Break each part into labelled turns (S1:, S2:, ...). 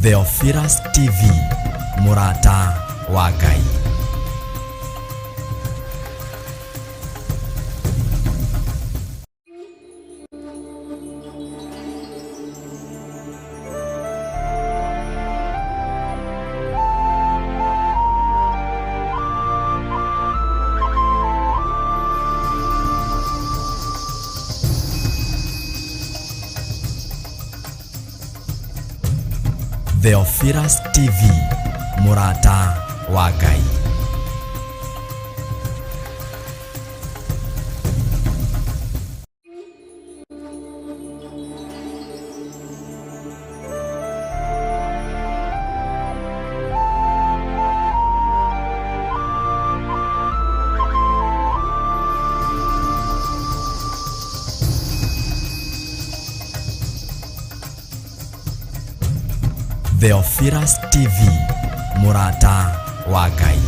S1: Theophilus TV, mũrata wa Ngai. Theophilus TV, mũrata wa Ngai. Theophilus TV, mũrata wa Ngai.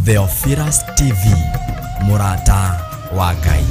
S1: Theophilus TV, mũrata wa Ngai.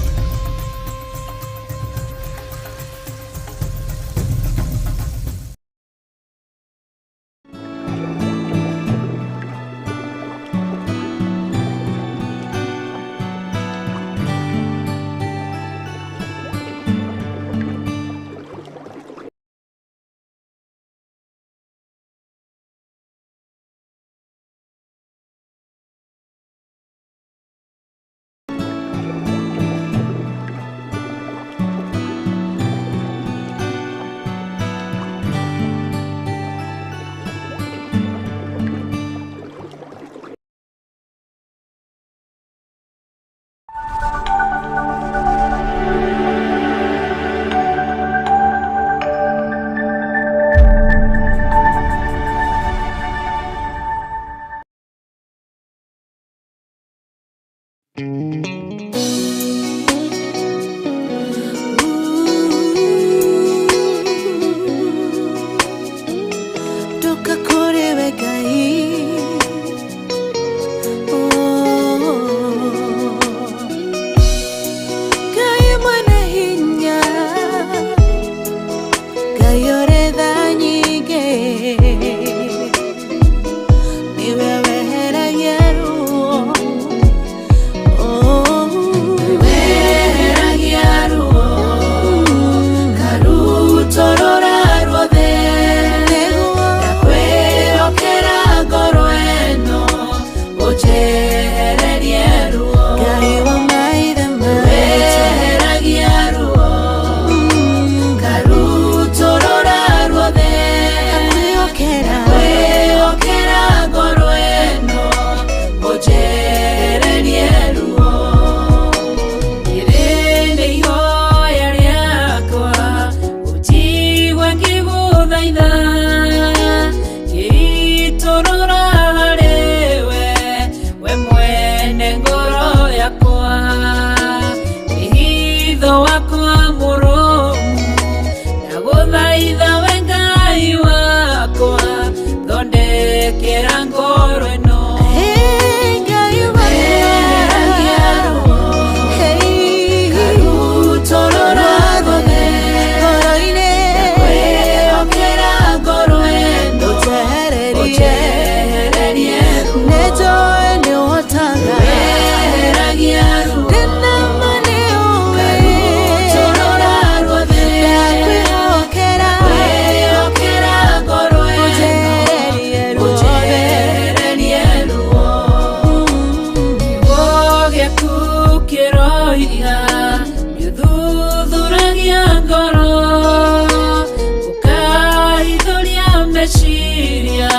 S2: Meciria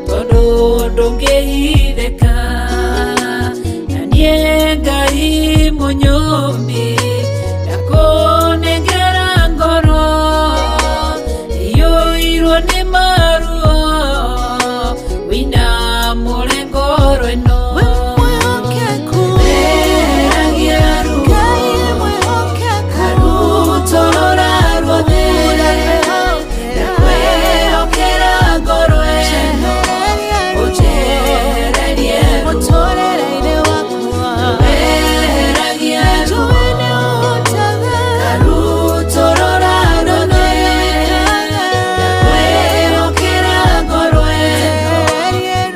S2: tondũ ndũngĩhithĩka na niĩ Ngai mũnyũmbi ndakũnengera ngoro iyũirwo nĩ maruo wĩna mũrengoro ĩno.
S3: We mwĩhokeku.
S2: Weheragia ruo.
S3: Ngai mwĩhokeku.
S2: Karutorora ruothe. Ndakwĩhokera ngoro ĩno ũnjehererie ruo.
S3: Mũtũrĩre-inĩ wakwa.
S2: Weheragia ruo.
S3: Njũĩ nĩ ũhotaga.
S2: Karutorora ruothe. Ndakwĩhokera ngoro ĩno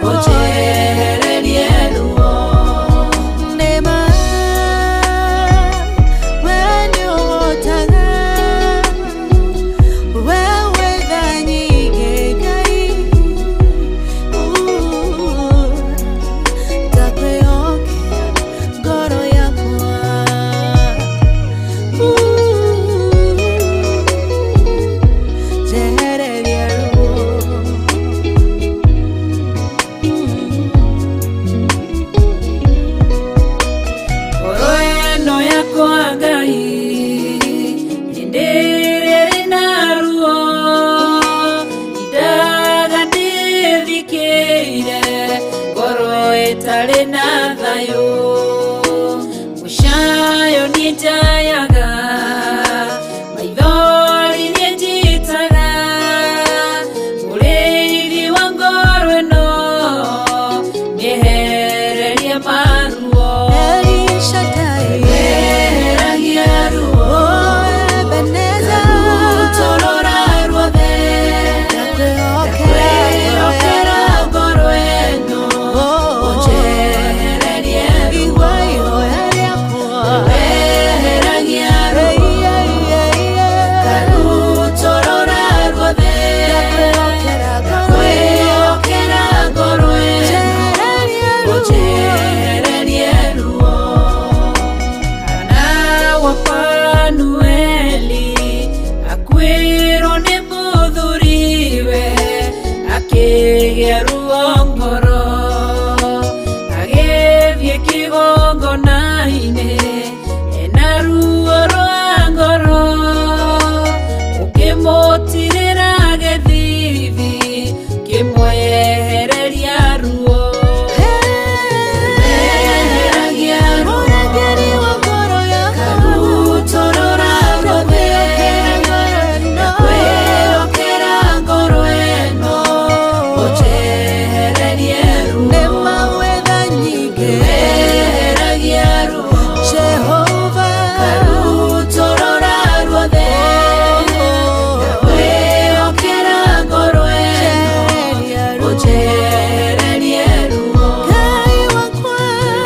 S2: ũnjehererie ruo.
S3: Nĩma, we nĩũhotaga. We wĩ tha nyingĩ, Ngai. Ndakwĩhokera ngoro yakwa. Njehereria ruo.
S2: Ngoro ĩno yakwa Ngai hĩndĩ ĩrĩa ĩna ruo indaga ndĩthikĩire ngoro ĩtarĩ na thayũ mũcayo niĩ njayaga maithori niĩ njitaga mũrĩithi wa ngoro ĩno mĩehererie maruo.
S3: El Shaddai.
S2: Weheragia ruo.
S3: Oh, Ebenezer.
S2: Karutorora ruothe.
S3: Ndakwĩhokera.
S2: Ndakwĩhokera ngoro ĩno
S3: Oh.
S2: ũnjehererie ruo.
S3: Igua ihoya rĩakwa.
S2: Weheragia ruo. Karutorora ruothe.
S3: Ndakwĩhokera ngoro ĩno.
S2: Ndakwĩhokera ngoro ĩno
S3: Njehererie ruo.
S2: ũnjehererie ruo. Hana wa Fanueli akuĩrwo nĩ mũthuriwe akĩgĩa ruo ngoro agĩthiĩ kĩgongona-inĩ ena ruo rwa ngoro ũkĩmũtirĩra gĩthithi kĩmwehereria ruo. Weheragia ruo.
S3: Mũrangĩri wa ngoro yakwa.
S2: Karutorora ruothe. Ndakwĩhokera ngoro ĩno ũnjehererie ruo.
S3: Nĩma wĩ tha nyingĩ.
S2: Weheragia ruo.
S3: Jehova.
S2: Karutorora ruothe. Ndakwĩhokera ngoro ĩno
S3: Njehereria ruo.
S2: ũnjehererie ruo.
S3: Ngai wakwa.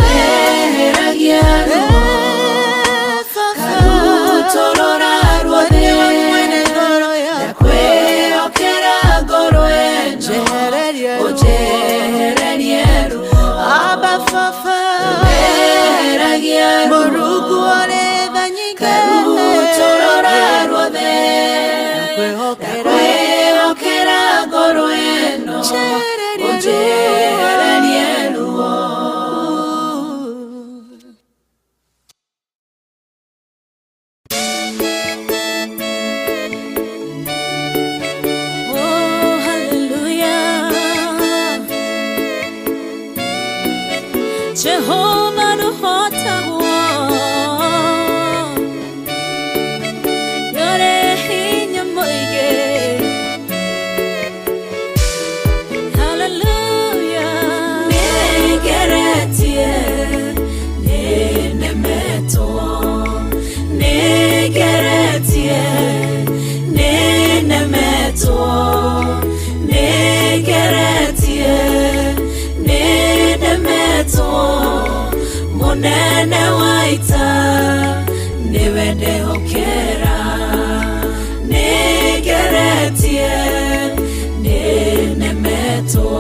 S2: Weheragia ruo.
S3: Eh, Baba.
S2: Karutorora ruothe.
S3: Nĩwe mwene ngoro yakwa.
S2: Ndakwĩhokera ngoro ĩno
S3: Njehereria ruo.
S2: ũnjehererie ruo.
S3: Abba Baba.
S2: Weheragia ruo.
S3: Mũrungu ũrĩ tha nyingĩ.
S2: Karutorora ruothe.
S3: Ndakwĩhokera.
S2: Ndakwĩhokera ngoro ĩno
S3: Njehereria ruo.
S2: ũnjehererie ruo.
S4: Oh, hallelujah. Jehovah nũhotagwo. Nĩũrĩ hinya mũingĩ. Hallelujah.
S2: Nĩngeretie, nĩnemetwo. Nĩngeretie, nĩnemetwo. Nĩngeretie, nĩnemetwo. Mũnene wa ita nĩwe ndehokera. Nĩngeretie, nĩnemetwo.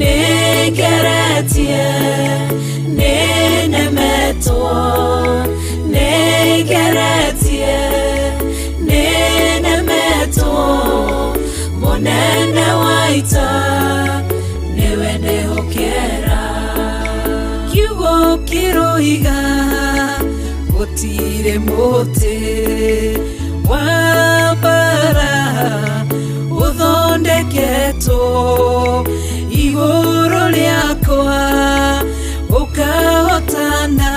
S2: Nĩngeretie, nĩnemetwo. Nĩngeretie, nĩnemetwo. Mũnene Kĩroiga gũtirĩ mũtĩ wa mbara ũthondeketwo igũrũ rĩakwa ũkahotana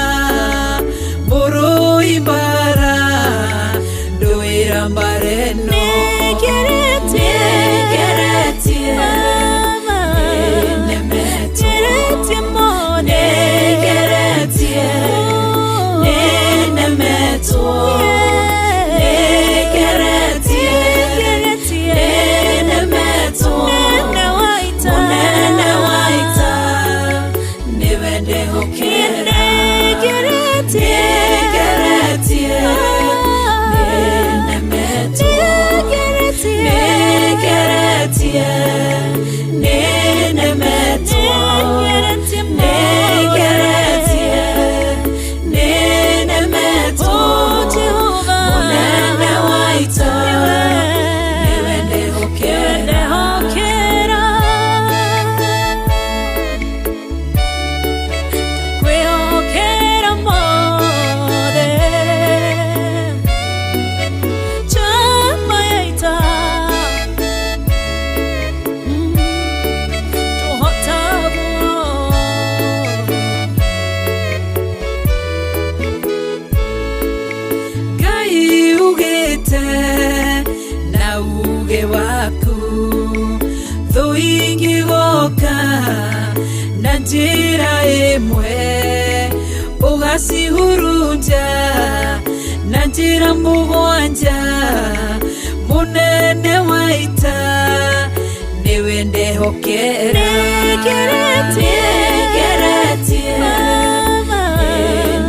S2: mũrũi mbara ndũĩra mbara ĩno.
S4: Nĩngeretie,
S2: Nĩngeretie,
S4: Baba,
S2: nĩnemetwo.
S4: Ngeretie mũno.
S2: Nĩngeretie, nĩnemetwo. Nĩngeretie,
S4: Ngeretie,
S2: nĩnemetwo.
S4: Mũnene wa ita.
S2: Mũnene wa ita nĩwe ndĩhokera.
S4: Nĩngeretie,
S2: Nĩngeretie, nĩnemetwo.
S4: Ngeretie,
S2: Nĩngeretie, nĩnemetwo.
S4: Ngeretie mũno.
S2: Nĩngeretie, nĩnemetwo.
S4: Oh, Jehova,
S2: Mũnene wa ita nĩwe ndĩhokera.
S4: Ndehokera. Kwĩhokera mothe. Chama ya ita. Tũhotagwo.
S2: Ngai ugĩte na uge waku thũ ingĩgoka na njĩra ĩmwe ũgacihurunja na njĩra mũgwanja mũnene wa ita nĩwe ndehokera.
S4: Nĩngeretie,
S2: Nĩngeretie,
S4: Baba,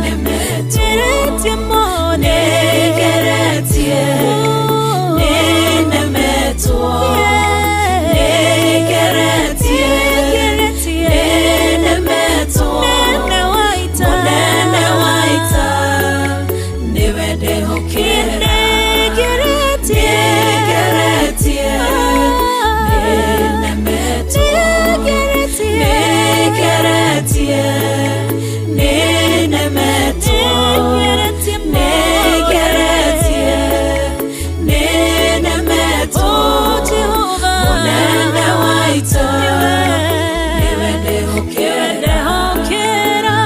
S2: nĩnemetwo.
S4: Ngeretie mũno.
S2: Nĩngeretie, nĩnemetwo. Nĩngeretie,
S4: Ngeretie,
S2: nĩnemetwo.
S4: Mũnene wa ita.
S2: Mũnene wa ita nĩwe ndehokera.
S4: Nĩngeretie,
S2: Nĩngeretie, nĩnemetwo.
S4: Ngeretie,
S2: Nĩngeretie, nĩnemetwo.
S4: Ngeretie mũno.
S2: Nĩngeretie, nĩnemetwo.
S4: Oh, Jehova,
S2: Mũnene wa ita nĩwe ndehokera.
S4: Ndehokera.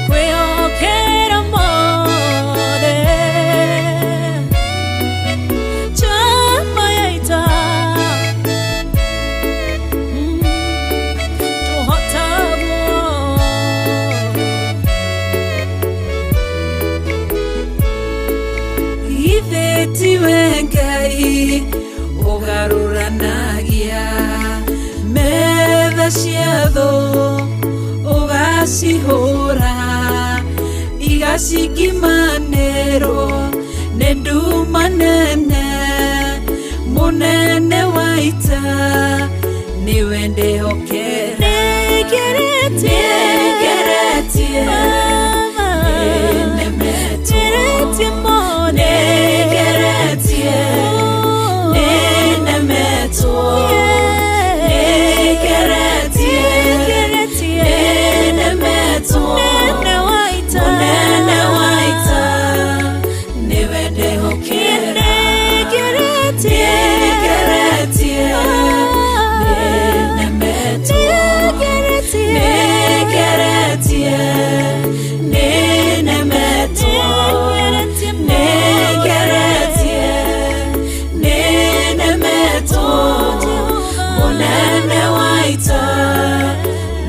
S4: Kwĩhokera mothe. Chama ya ita. Tũhotagwo.
S2: Githĩ tiwe Ngai ũgarũranagia metha cia thũ ũgacihũra igacingimanĩrwo nĩ nduma nene mũnene wa ita nĩwe ndĩhokera.
S4: Nĩngeretie,
S2: Nĩngeretie,
S4: Baba,
S2: nĩnemetwo.
S4: Ngeretie mũno.
S2: Nĩngeretie, nĩnemetwo. Nĩngeretie,
S4: Ngeretie,
S2: nĩnemetwo.
S4: Mũnene wa ita.
S2: Mũnene wa ita nĩwe ndĩhokera.
S4: Nĩngeretie,
S2: Nĩngeretie, nĩnemetwo.
S4: Ngeretie,
S2: Nĩngeretie, nĩnemetwo.
S4: Ngeretie mũno.
S2: Nĩngeretie, nĩnemetwo. Mũnene wa ita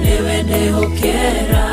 S2: nĩwe ndĩhokera.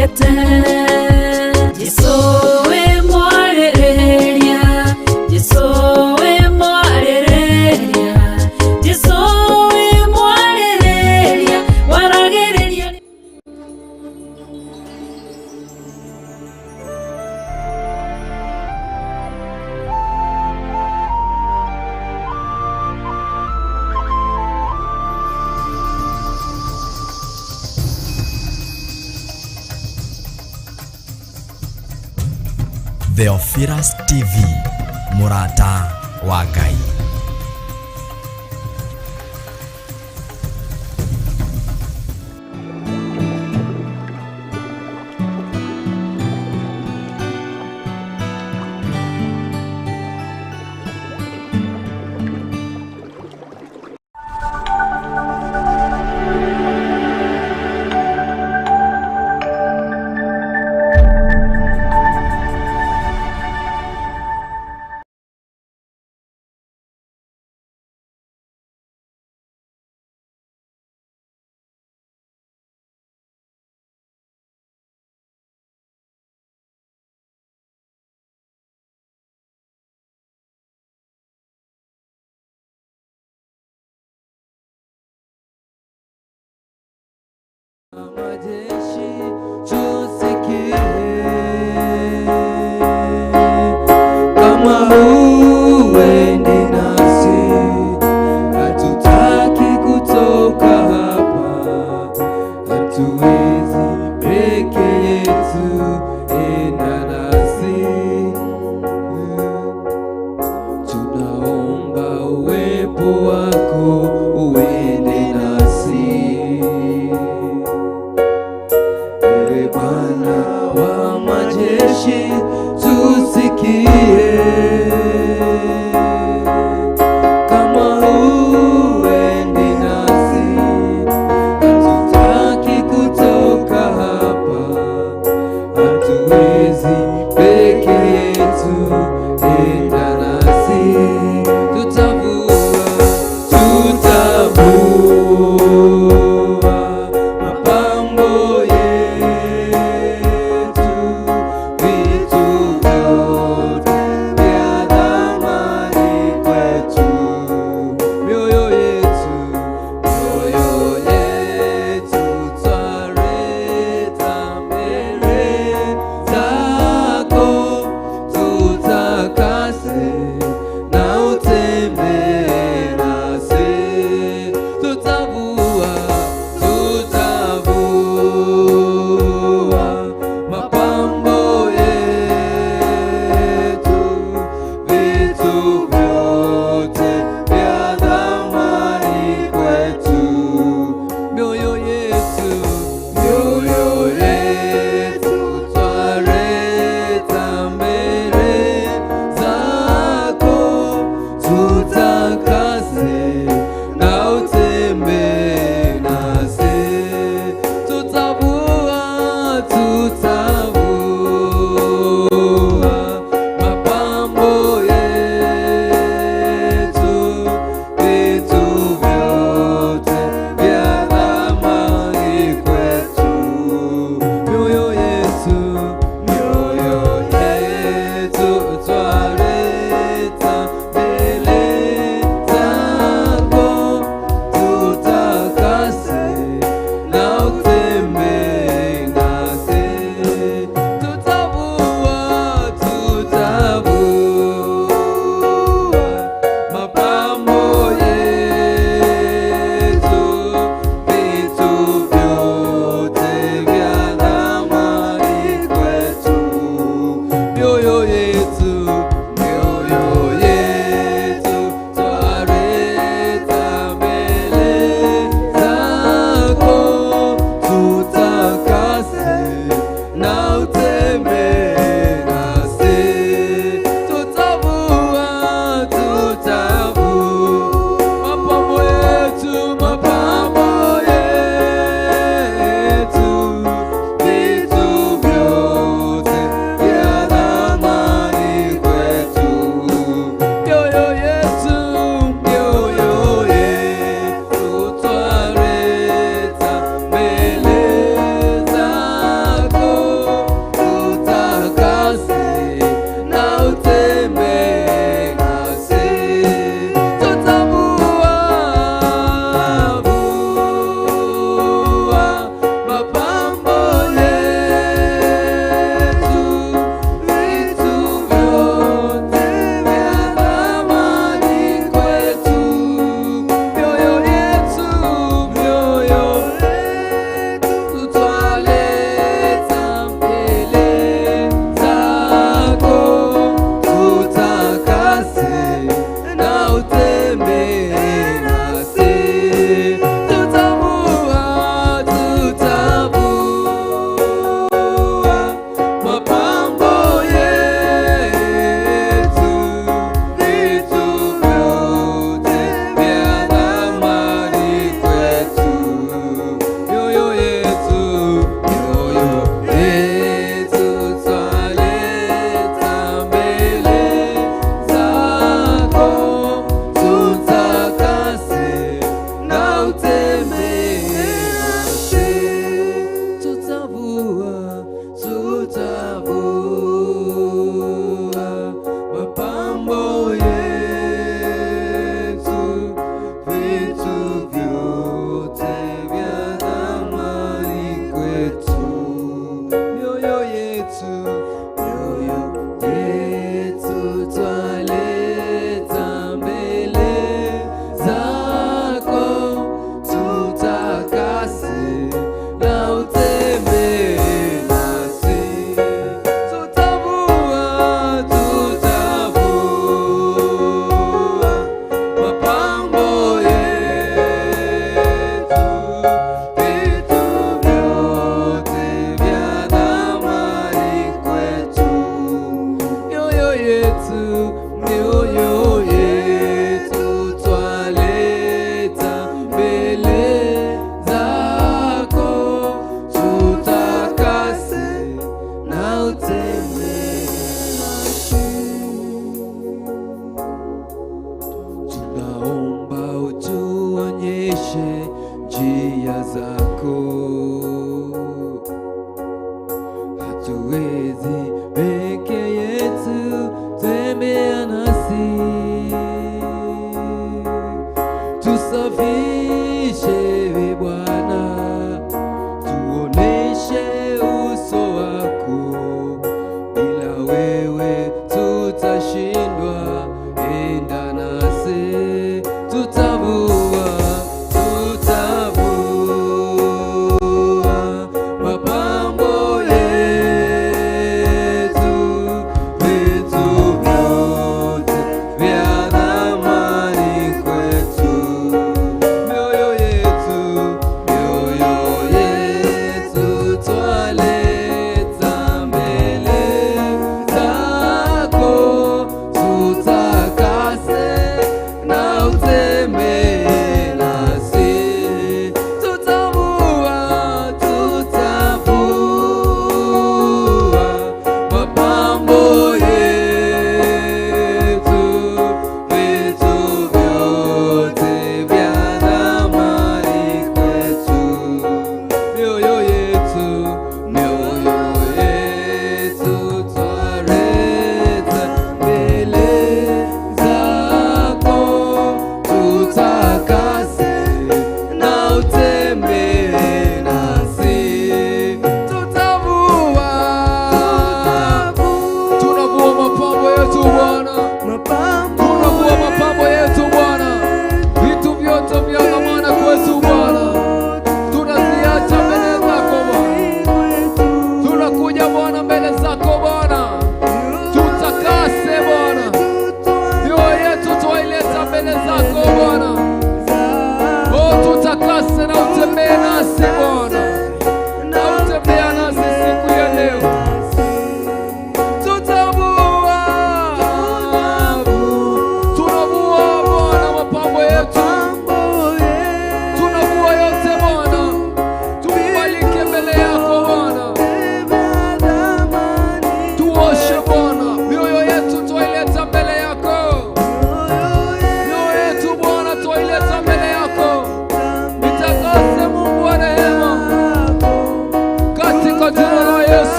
S2: Ndĩhokete Jesũ wĩ mwarĩrĩria, Jesũ wĩ mwarĩrĩria, Jesũ wĩ mwarĩrĩria, waragĩrĩria.
S1: Theophilus TV, mũrata wa Ngai.
S5: Majeshi tusikie, kama huendi nasi, hatutaki kutoka hapa, hatuwezi peke yetu, enda nasi. Tunaomba uwepo wako uende nasi. Ewe Bwana wa majeshi, tusikie. Kama huendi nasi, hatutaki kutoka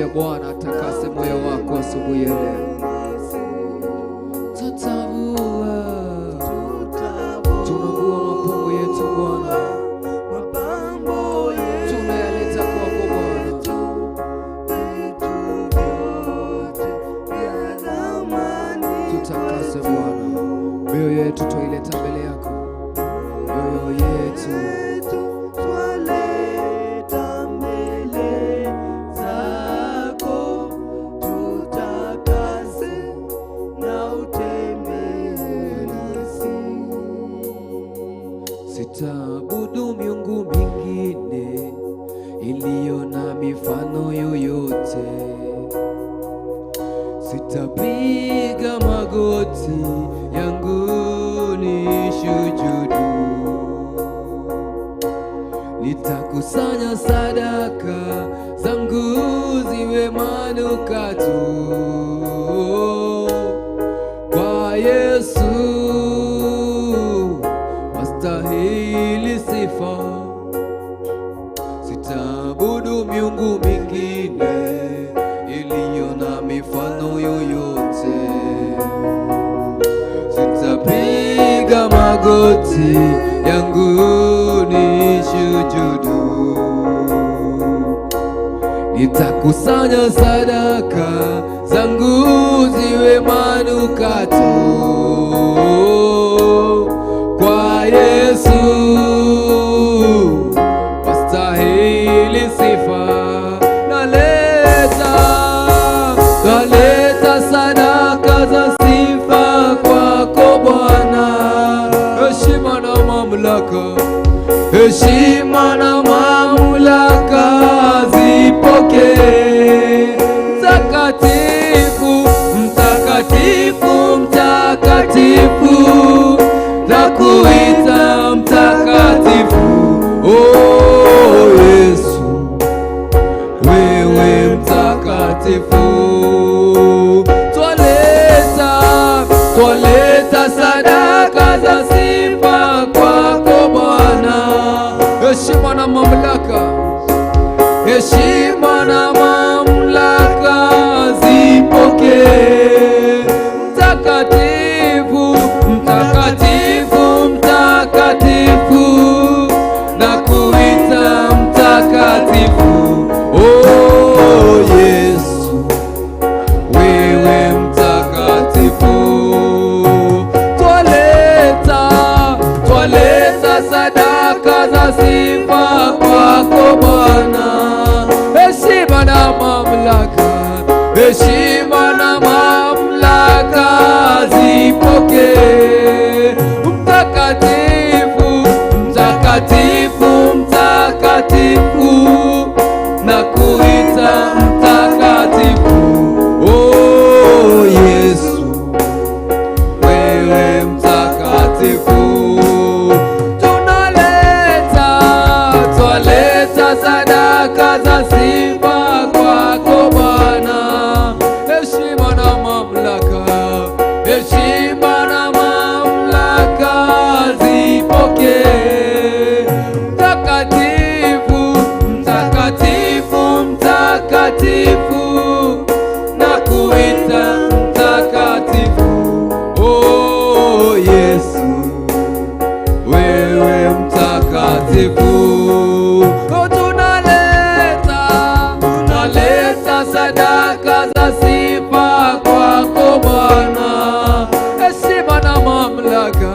S5: Achilia Bwana atakase moyo wako asubuhi ya leo. Tutavua, tunavua mapambo yetu Bwana, tunayaleta kwako Bwana. Tutakase Bwana, mioyo yetu twaileta mbele yako, mioyo yetu
S3: Twaleta mbele zako, tutakase na utembee nasi.
S5: Sitaabudu miungu mingine iliyo na mifano yoyote. Sitapiga magoti yangu nishujudu. Nitakusanya sadaka zangu ziwe manukato kwa Yesu wastahili sifa. Sitaabudu miungu mingine iliyo na mifano yoyote. Sitapiga magoti yangu nishujudu. Nitakusanya sadaka zangu ziwe manukato kwa Yesu wastahili sifa. Naleta, naleta sadaka za sifa kwako Bwana, heshima na mamlaka, heshima na mamlaka zipokee. Mtakatifu, mtakatifu, mtakatifu, nakuita mtakatifu. Oh Yesu, wewe mtakatifu. Twaleta, twaleta sadaka za sifa kwako Bwana, heshima na mamlaka, heshima na mamlaka zipokee. Mtakatifu, mtakatifu, mtakatifu, nakuita mtakatifu. Oh Yesu, wewe mtakatifu. Twaleta, twaleta sadaka za sifa kwako Bwana, heshima na mamlaka, heshima na mamlaka zipokee. Mtakatifu, mtakatifu, mtakatifu, nakuita mtakatifu. Oh Yesu, wewe mtakatifu. Tunaleta, twaleta sadaka za sifa kwako Bwana, heshima na mamlaka, heshima na mamlaka zipokee. Mtakatifu, mtakatifu, mtakatifu, nakuita mtakatifu. Oh Yesu, wewe mtakatifu. Oh, tunaleta, tunaleta sadaka za sifa kwako Bwana, heshima na mamlaka,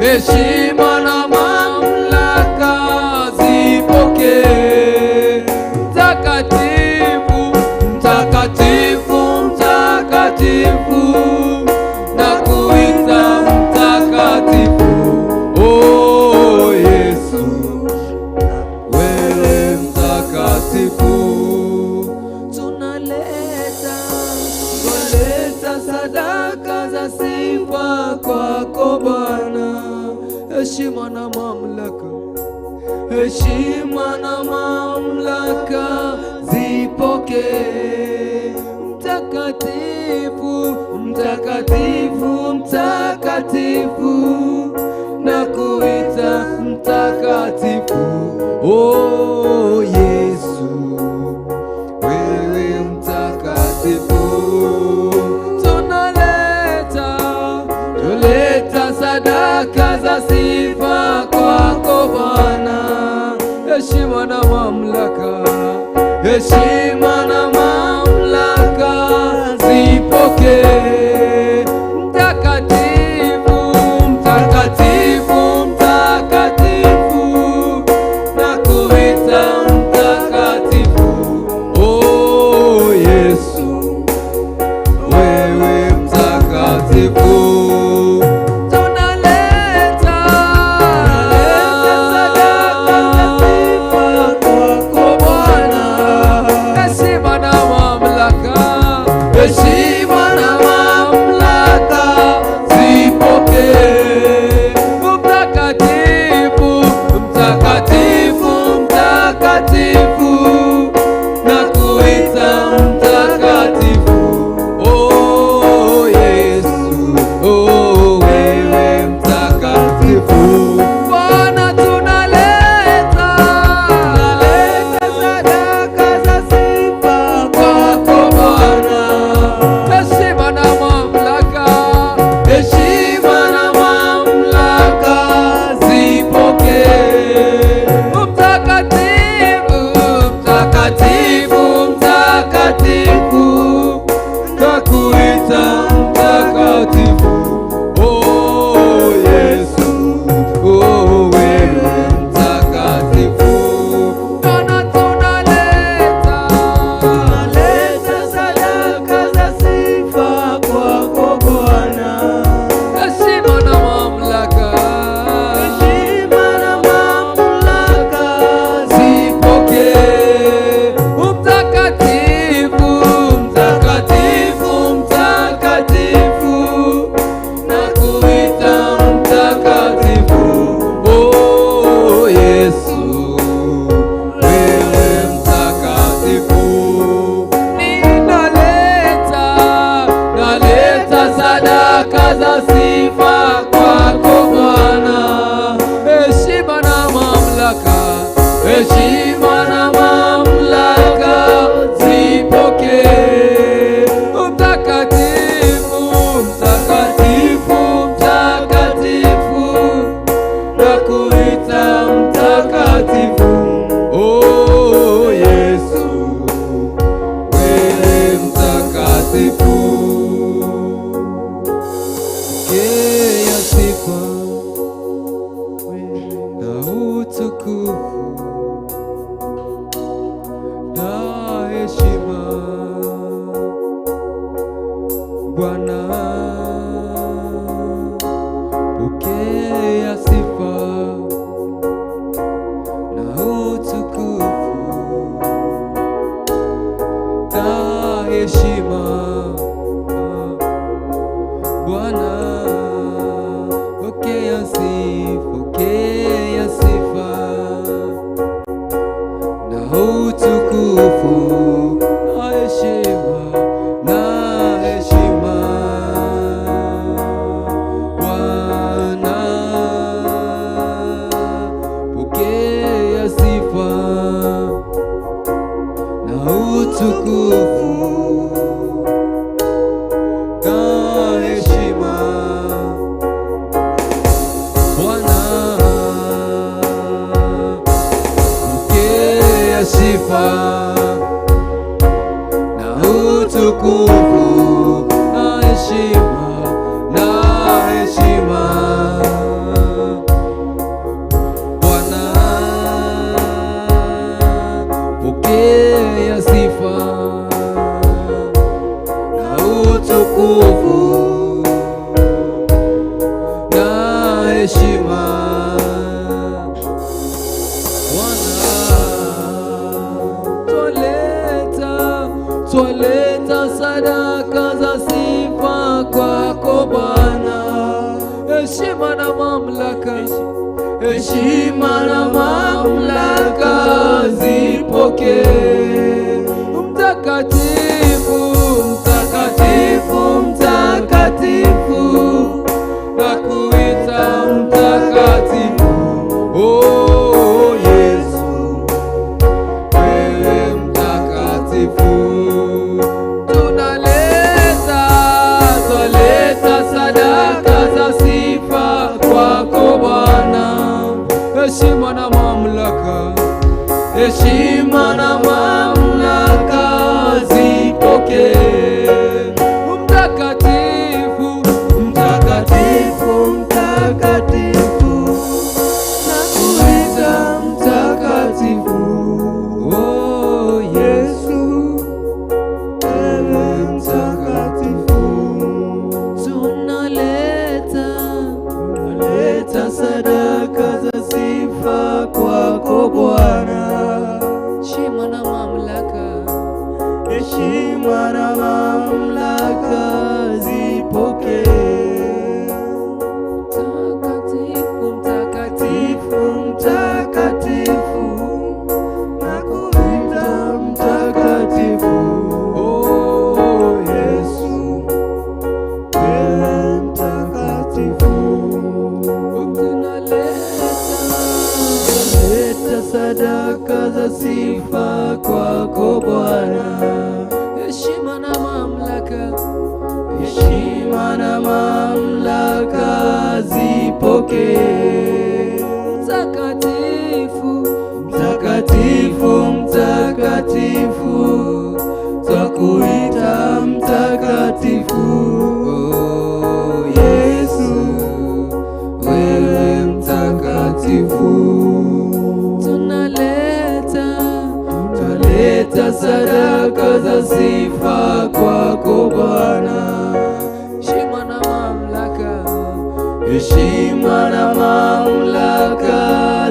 S5: heshima na mamlaka zipokee. Mtakatifu, mtakatifu, mtakatifu, nakuita mtakatifu. Oh Yesu, wewe mtakatifu. Tunaleta, twaleta sadaka za sifa kwako Bwana, heshima na mamlaka, heshima na mamlaka zipokee. Mtakatifu, mtakatifu, mtakatifu, nakuita mtakatifu. Oh Yesu, wewe heshima na mamlaka zipokee. Mtakatifu, mtakatifu, mtakatifu, nakuita mtakatifu. Oh Yesu, wewe mtakatifu. Tunaleta
S3: Sadaka za sifa kwako
S5: Bwana, heshima na mamlaka, heshima na mamlaka zipokee. Mtakatifu, mtakatifu, mtakatifu, nakuita mtakatifu. Oh Yesu, oh wewe mtakatifu. Bwana tunaleta
S3: Leta sadaka za sifa
S5: kwako Bwana, heshima na mamlaka, heshima na mamlaka zipokee. Mtakatifu, mtakatifu, mtakatifu, nakuita mtakatifu. Oh Yesu, oh wewe mtakatifu. Bwana tunaleta
S3: Leta sadaka za sifa kwako Bwana,
S5: heshima na mamlaka
S3: heshima na mamlaka
S5: zipokee. Mtakatifu, mtakatifu, mtakatifu, nakuita mtakatifu. Oh Yesu, wewe mtakatifu. Ninaleta, naleta sadaka za sifa kwako Bwana, heshima na mamlaka, heshima na mamlaka zipokee. Mtakatifu, mtakatifu, mtakatifu, nakuita mtakatifu. Oh Yesu, wewe mtakatifu. Pokea sifa na utukufu na heshima, Bwana. Pokea sifa na utukufu na heshima, Bwana. Pokea sifa, pokea sifa na utukufu na heshima, na heshima, Bwana. Pokea sifa na utukufu na heshima, Bwana. Pokea sifa na utukufu na heshima, na heshima, Bwana. Pokea sifa na utukufu na heshima, Bwana. Twaleta, twaleta sadaka za sifa kwako Bwana, heshima na mamlaka, heshima na mamlaka zipokee. Mtakatifu, mtakatifu, mtakatifu, nakuita mtakatifu. Oh Yesu, wewe mtakatifu. Tunaleta, twaleta sadaka za sifa kwako Bwana, heshima na mamlaka, heshima na mamlaka.
S3: kwako Bwana.
S5: Heshima na mamlaka,
S3: Heshima na mamlaka zipokee.
S5: mtakatifu, mtakatifu,
S3: Mtakatifu, mtakatifu, nakuita mtakatifu. Oh Yesu, wewe mtakatifu.
S5: Tunaleta
S3: Leta sadaka za sifa kwako Bwana.
S5: heshima na mamlaka,
S3: Heshima na mamlaka zipokee.
S5: mtakatifu,
S3: Mtakatifu, mtakatifu, twakuita mtakatifu. Oh, Yesu, wewe mtakatifu.
S5: Tunaleta
S3: Twaleta sadaka za sifa kwako Bwana.
S5: heshima na mamlaka,
S3: Heshima na mamlaka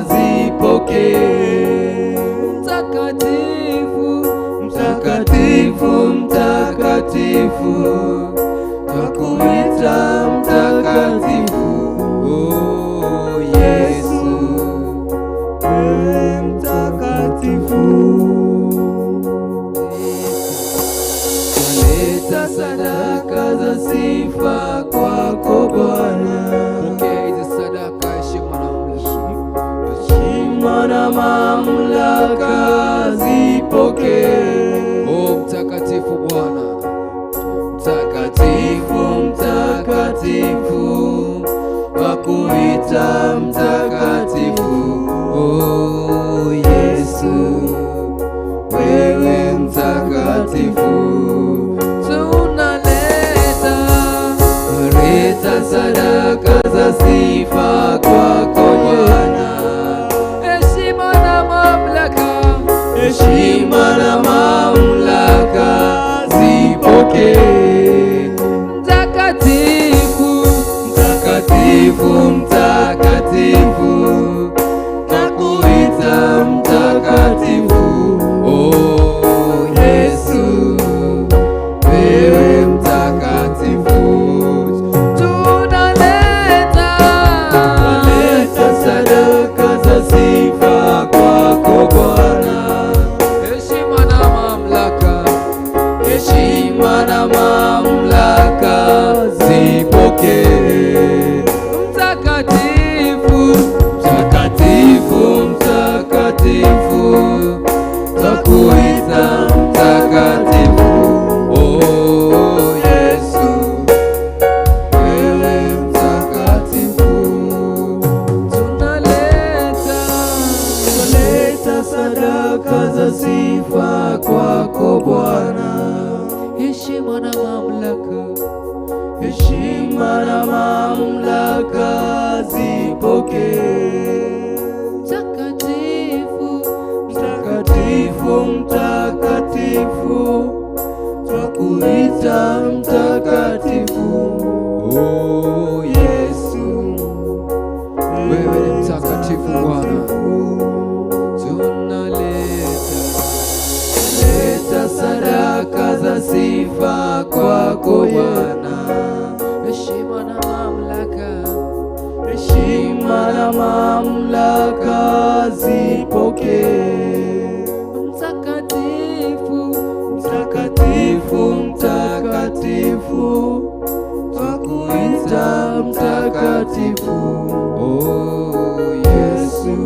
S3: zipokee.
S5: mtakatifu,
S3: Mtakatifu, mtakatifu, twakuita mtakatifu. Oh Yesu, wewe mtakatifu. Twaleta sadaka za sifa kwako Bwana.
S5: Pokea hizi sadaka, heshima na mamlaka.
S3: Heshima na mamlaka zipokee.
S5: O mtakatifu Bwana,
S3: Mtakatifu, mtakatifu, wakuita mtakatifu. Oh Yesu, wewe mtakatifu.
S5: Tunaleta
S3: Leta sadaka za sifa kwako Bwana.
S5: heshima na mamlaka,
S3: Heshima na mamlaka zipokee.
S5: mtakatifu,
S3: Mtakatifu, mtakatifu, nakuita mtakatifu. Oh Yesu, wewe mtakatifu.
S5: Tunaleta
S3: Leta sadaka za sifa kwako Bwana.
S5: heshima na mamlaka,
S3: Heshima na mamlaka zipokee.
S5: mtakatifu,
S3: Mtakatifu, mtakatifu, twakuita mtakatifu. Oh Yesu, wewe mtakatifu.
S5: Tunaleta
S3: Twaleta sadaka za sifa kwako Bwana.
S5: heshima na mamlaka,
S3: Heshima na mamlaka zipokee.
S5: mtakatifu,
S3: Mtakatifu, mtakatifu, twakuita mtakatifu. Oh Yesu,
S5: Wewe ni mtakatifu Bwana. Tunaleta
S3: Leta sadaka za sifa kwako Bwana.
S5: heshima na mamlaka,
S3: Heshima na mamlaka zipokee.
S5: mtakatifu,
S3: Mtakatifu, mtakatifu, twakuita mtakatifu. Oh Yesu,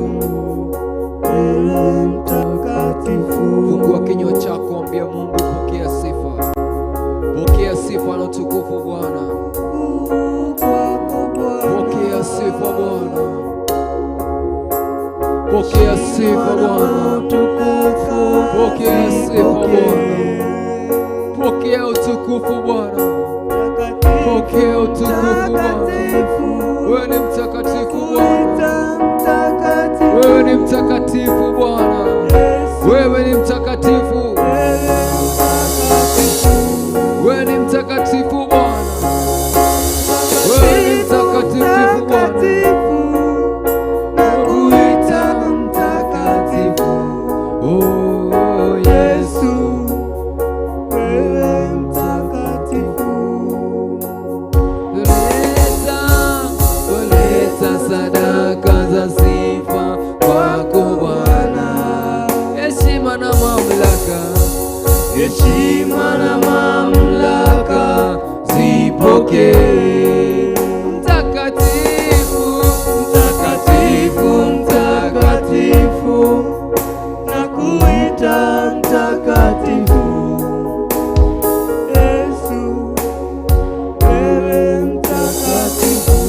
S3: wewe mtakatifu.
S5: Fungua kinywa chako, ambia Mungu, pokea sifa, pokea sifa na utukufu Bwana,
S3: Kwako Bwana.
S5: pokea sifa Bwana, pokea sifa Bwana,
S3: Utukufu
S5: Pokea sifa
S3: zipokee.
S5: Bwana. Pokea utukufu Bwana, pokea utukufu Bwana. Wewe ni mtakatifu Bwana, wewe ni mtakatifu Bwana, wewe ni mtakatifu, wewe ni mtakatifu Bwana, wewe ni mtakatifu Bwana.
S3: Nakuita mtakatifu. Heshima na mamlaka zipokee. Mtakatifu, mtakatifu, mtakatifu, nakuita mtakatifu. Yesu, wewe mtakatifu.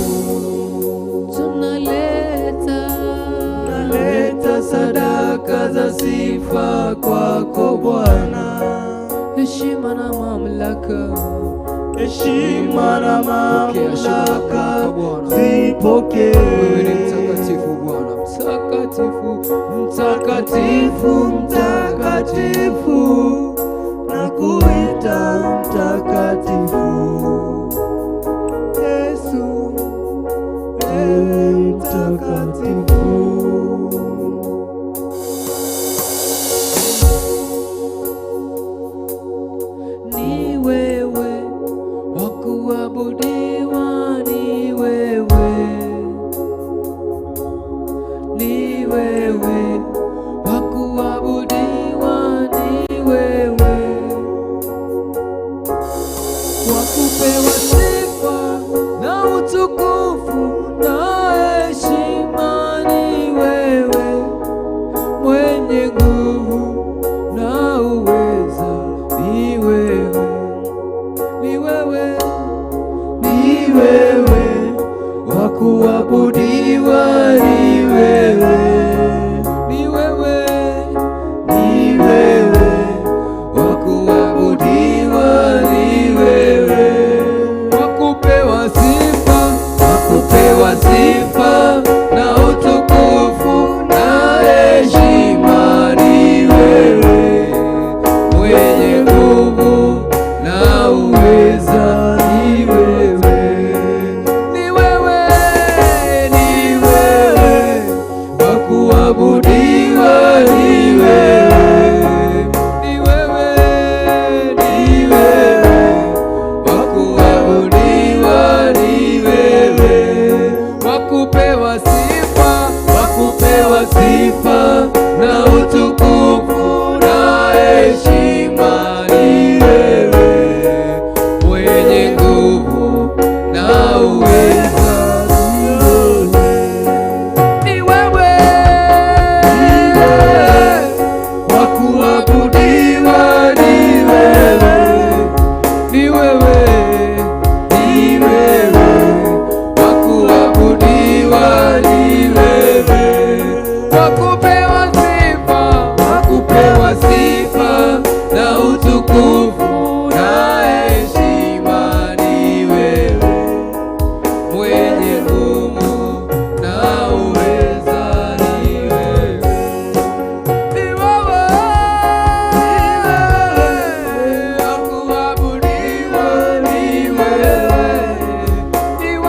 S2: Tunaleta
S3: Naleta sadaka za sifa kwako Bwana,
S5: Heshima na mamlaka,
S3: heshima na
S5: Pokea heshima na
S3: mamlaka
S5: mamlaka, Bwana.
S3: zipokee.
S5: Wewe ni mtakatifu Bwana, mtakatifu,
S3: Mtakatifu, mtakatifu, nakuita mtakatifu. Yesu, wewe mtakatifu.
S5: Ni wewe wa kuabudiwa, ni wewe, ni wewe wa kuabudiwa, ni wewe wa kupewa sifa na utukufu na heshima, ni wewe mwenye nguvu na uweza, ni wewe, ni wewe,
S3: Ni wewe wa kuabudiwa, ni wewe,
S5: ni wewe,
S3: ni wewe wa kuabudiwa, ni wewe
S5: wa kupewa sifa,
S3: wa kupewa sifa na utukufu na heshima, ni wewe mwenye nguvu na uweza, ni wewe,
S5: ni wewe,
S3: ni wewe wa kuabudiwa, ni wewe,
S5: ni wewe,
S3: ni wewe wa kuabudiwa, ni wewe
S5: wa kupewa sifa,
S3: wa kupewa sifa na utukufu na heshima, ni wewe mwenye nguvu na uweza,
S5: ni wewe,
S3: wa kuabudiwa, ni wewe,
S5: ni wewe,
S3: ni wewe wa kuabudiwa, ni wewe
S5: wa kupewa sifa,
S3: wa kupewa sifa na utukufu na heshima, ni wewe mwenye nguvu na uweza, ni wewe,
S5: ni wewe, wa kuabudiwa,
S3: ni wewe,
S5: ni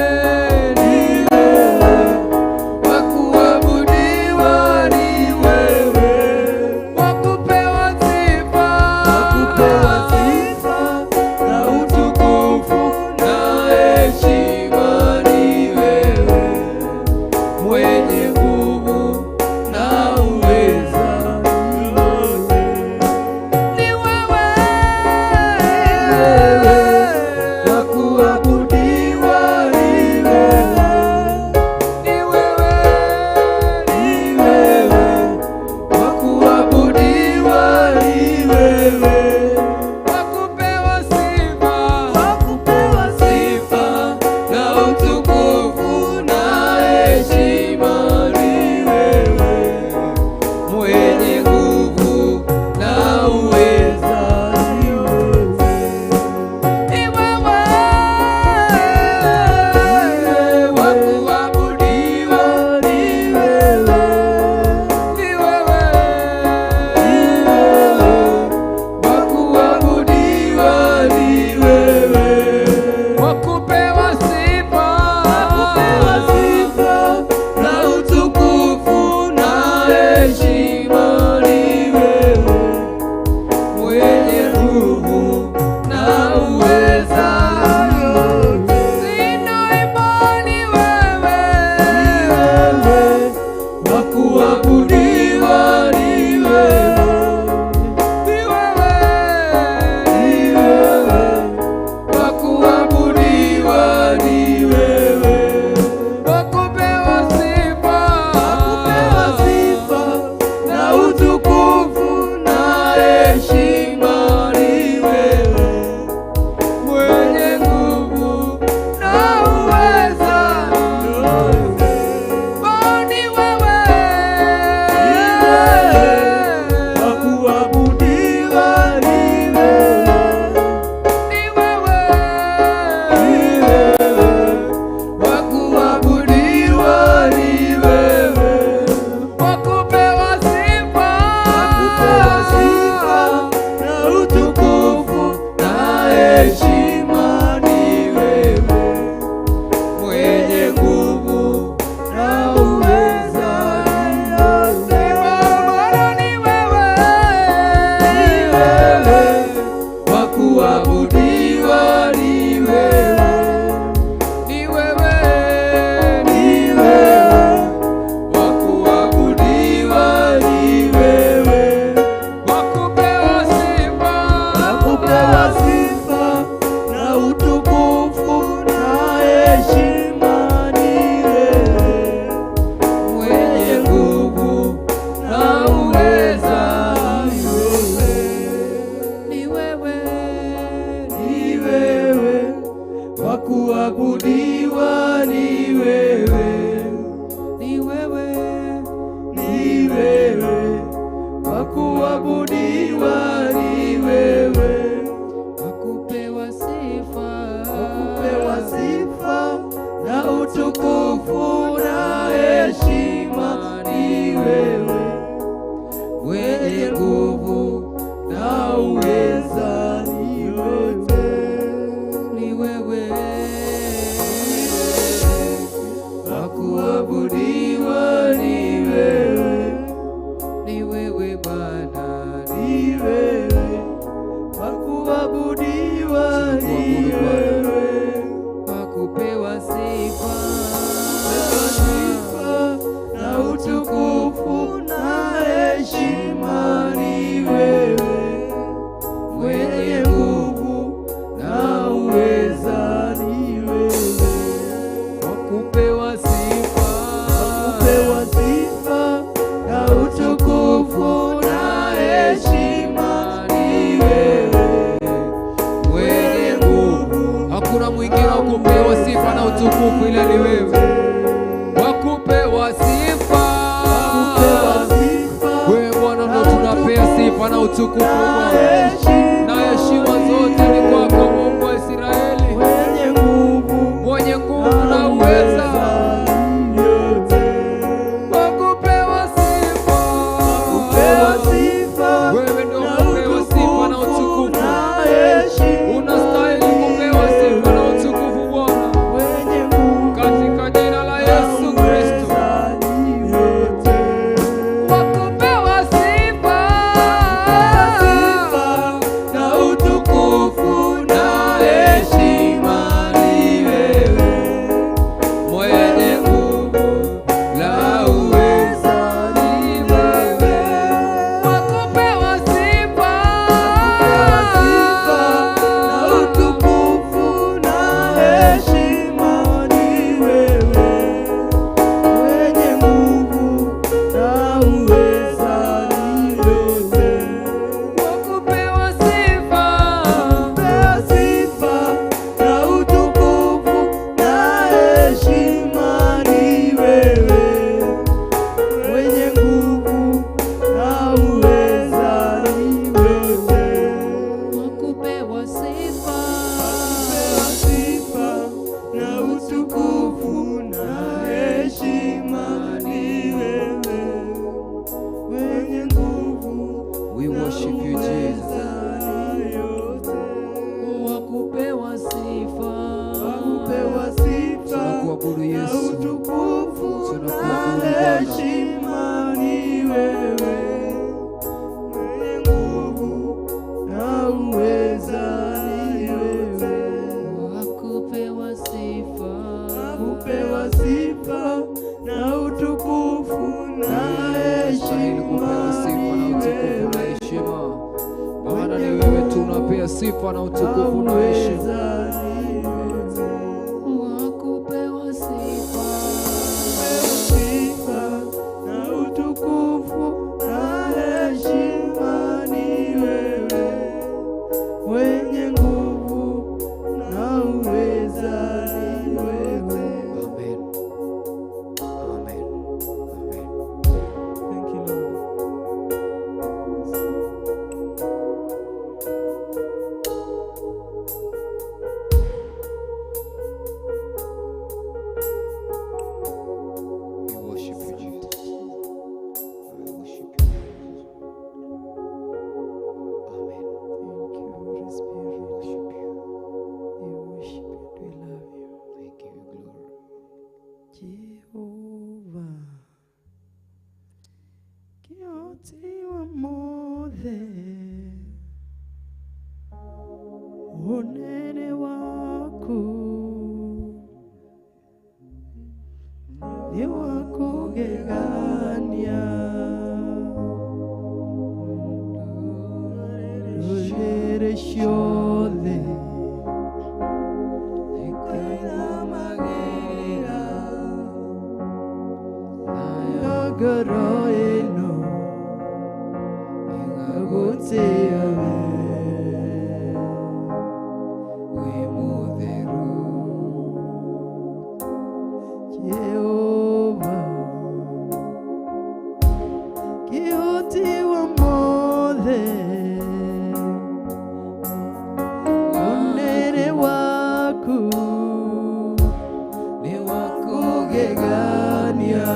S5: wewe,
S3: ni wewe wa kuabudiwa, ni wewe
S5: wa kupewa sifa,
S3: wa kupewa sifa na utukufu na heshima, ni wewe mwenye nguvu na uweza,
S5: ni wewe,
S3: wa kuabudiwa, ni wewe,
S5: ni wewe,
S3: ni wewe wa kuabudiwa, ni wewe
S5: wa kupewa sifa,
S3: wa kupewa sifa na utukufu na heshima, ni wewe mwenye nguvu na uweza, ni wewe,
S5: ni wewe,
S3: wa kuabudiwa, ni wewe,
S5: ni wewe,
S3: ni wewe wa kuabudiwa, ni wewe
S5: wa kupewa sifa,
S3: kupewa sifa na utukufu na heshima, ni wewe mwenye nguvu na uweza,
S5: sina imani wewe,
S3: ni wewe wa kuabudiwa, ni wewe,
S5: ni wewe,
S3: ni wewe, wa kuabudiwa ni wewe,
S5: wa kupewa sifa,
S3: wa kupewa sifa na utukufu na heshima ni wewe,
S5: mwenye nguvu
S3: na uweza ni yote.
S5: Ni wewe,
S3: wa kuabudiwa ni wewe,
S5: ni wewe Bwana,
S3: ni wewe, wa kuabudiwa ni
S5: Tunakuabudu Bwana.
S3: wewe,
S5: wa kupewa sifa,
S3: Pewa sifa na utukufu na heshima ni wewe, mwenye nguvu na uweza ni wewe,
S5: wa kupewa sifa,
S3: kupewa sifa na utukufu na heshima ni wewe,
S5: mwenye nguvu. Hakuna mwingine wa kupewa sifa na utukufu ila ni wewe, wa kupewa sifa,
S3: kupewa sifa
S5: Wewe Bwana ndo tunapea sifa na utukufu
S3: na
S5: Bwana,
S3: heshima
S5: na heshima zote ni kwako Mungu wa Israeli,
S3: mwenye nguvu
S5: mwenye nguvu na uweza,
S3: yote,
S5: wa kupewa sifa,
S3: kupewa sifa
S5: Wewe ndio
S3: na
S5: kupewa sifa na
S3: utukufu
S5: utukufu.
S3: na heshima
S5: Unastahili kupewa sifa na utukufu Bwana,
S3: mwenye nguvu
S5: katika jina la Yesu Kristo.
S3: yote,
S5: Wa kupewa sifa,
S3: sifa na utukufu na heshima ni wewe,
S5: mwenye nguvu na uweza ni wewe. Wa kupewa sifa,
S3: sifa na utukufu na heshima ni wewe, mwenye nguvu na uweza ni wewe.
S5: Wa kupewa sifa,
S3: Pewa sifa na utukufu na heshima ni wewe, mwenye nguvu na uweza ni wewe.
S2: Wa kupewa sifa,
S3: Pewa sifa na utukufu na heshima ni wewe, mwenye nguvu
S5: We worship you Jesus.
S3: uweza ni yote.
S2: wa kupewa sifa,
S3: Wakupewa sifa
S5: Tunakuabudu
S3: na
S5: Yesu.
S3: utukufu na
S5: Tunakuabudu Bwana.
S3: heshima ni wewe, mwenye nguvu na uweza ni wewe.
S2: wa kupewa sifa,
S3: Kupewa sifa na utukufu na
S5: Unastahili kupewa
S3: heshima
S5: sifa na
S3: ni
S5: utukufu na
S3: wewe,
S5: heshima. Maana ni wewe tu unapea sifa na utukufu na heshima.
S3: uweza ni wewe.
S2: wa kupewa sifa,
S3: Sifa na utukufu na heshima ni wewe, mwenye nguvu na uweza ni wewe.
S5: Amen. Amen. Amen.
S3: Thank you, Lord.
S5: We worship you, Jesus. I worship you, Jesus. Amen.
S3: Thank you, Holy Spirit.
S5: We worship you.
S3: We worship you. We love you.
S5: I give you glory.
S3: Jehovah, Kĩhoti wa mothe, unene waku nĩ wa kũgegania, ndũrĩrĩ ciothe ikũinamagĩrĩra nayo ngoro ĩno ĩgagũtĩĩa we.
S5: Wĩ mũtheru.
S3: Jehova, Kĩhoti wa mothe, ũnene waku
S5: nĩ wa kũgegania,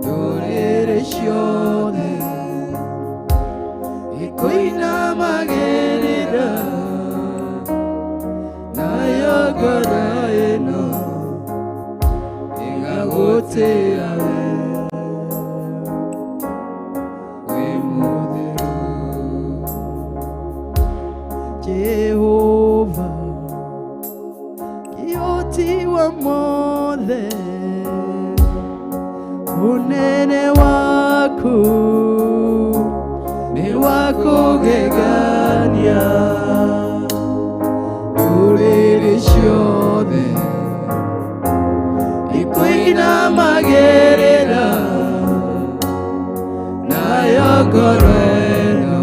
S5: ndũrĩrĩ ciothe ikũinamagĩrĩra, nayo ngoro ĩno ĩgagũtĩa we, wĩ mũtheru.
S3: Jehova, Kĩhoti wa mothe, ũnene waku
S5: nĩ wa kũgegania, ndũrĩrĩ ciothe ikũinamagĩrĩra, nayo ngoro ĩno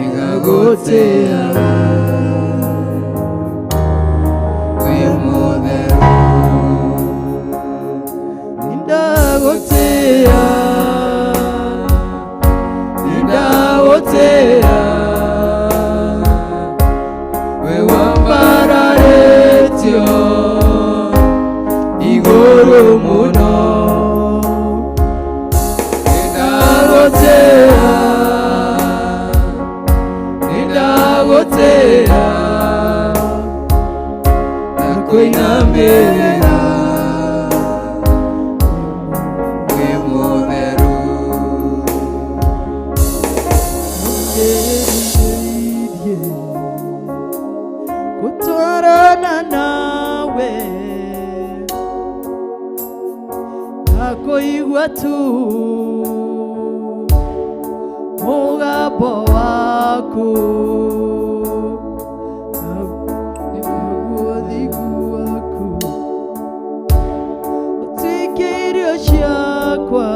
S5: ĩgagũtĩa wĩ mũtheru.
S3: Nĩndagũtĩa,
S5: Nĩndagũtĩa, we wambararĩtio igũrũ mũno. Nĩndagũtĩa, nĩndagũtĩa, na kũinamĩrĩra, wĩ mũtheru.
S3: Nĩndĩrirĩirie gũtwarana nawe na kũigua tu mũgambo waku naguo thingu waku ũtuĩke irio ciakwa.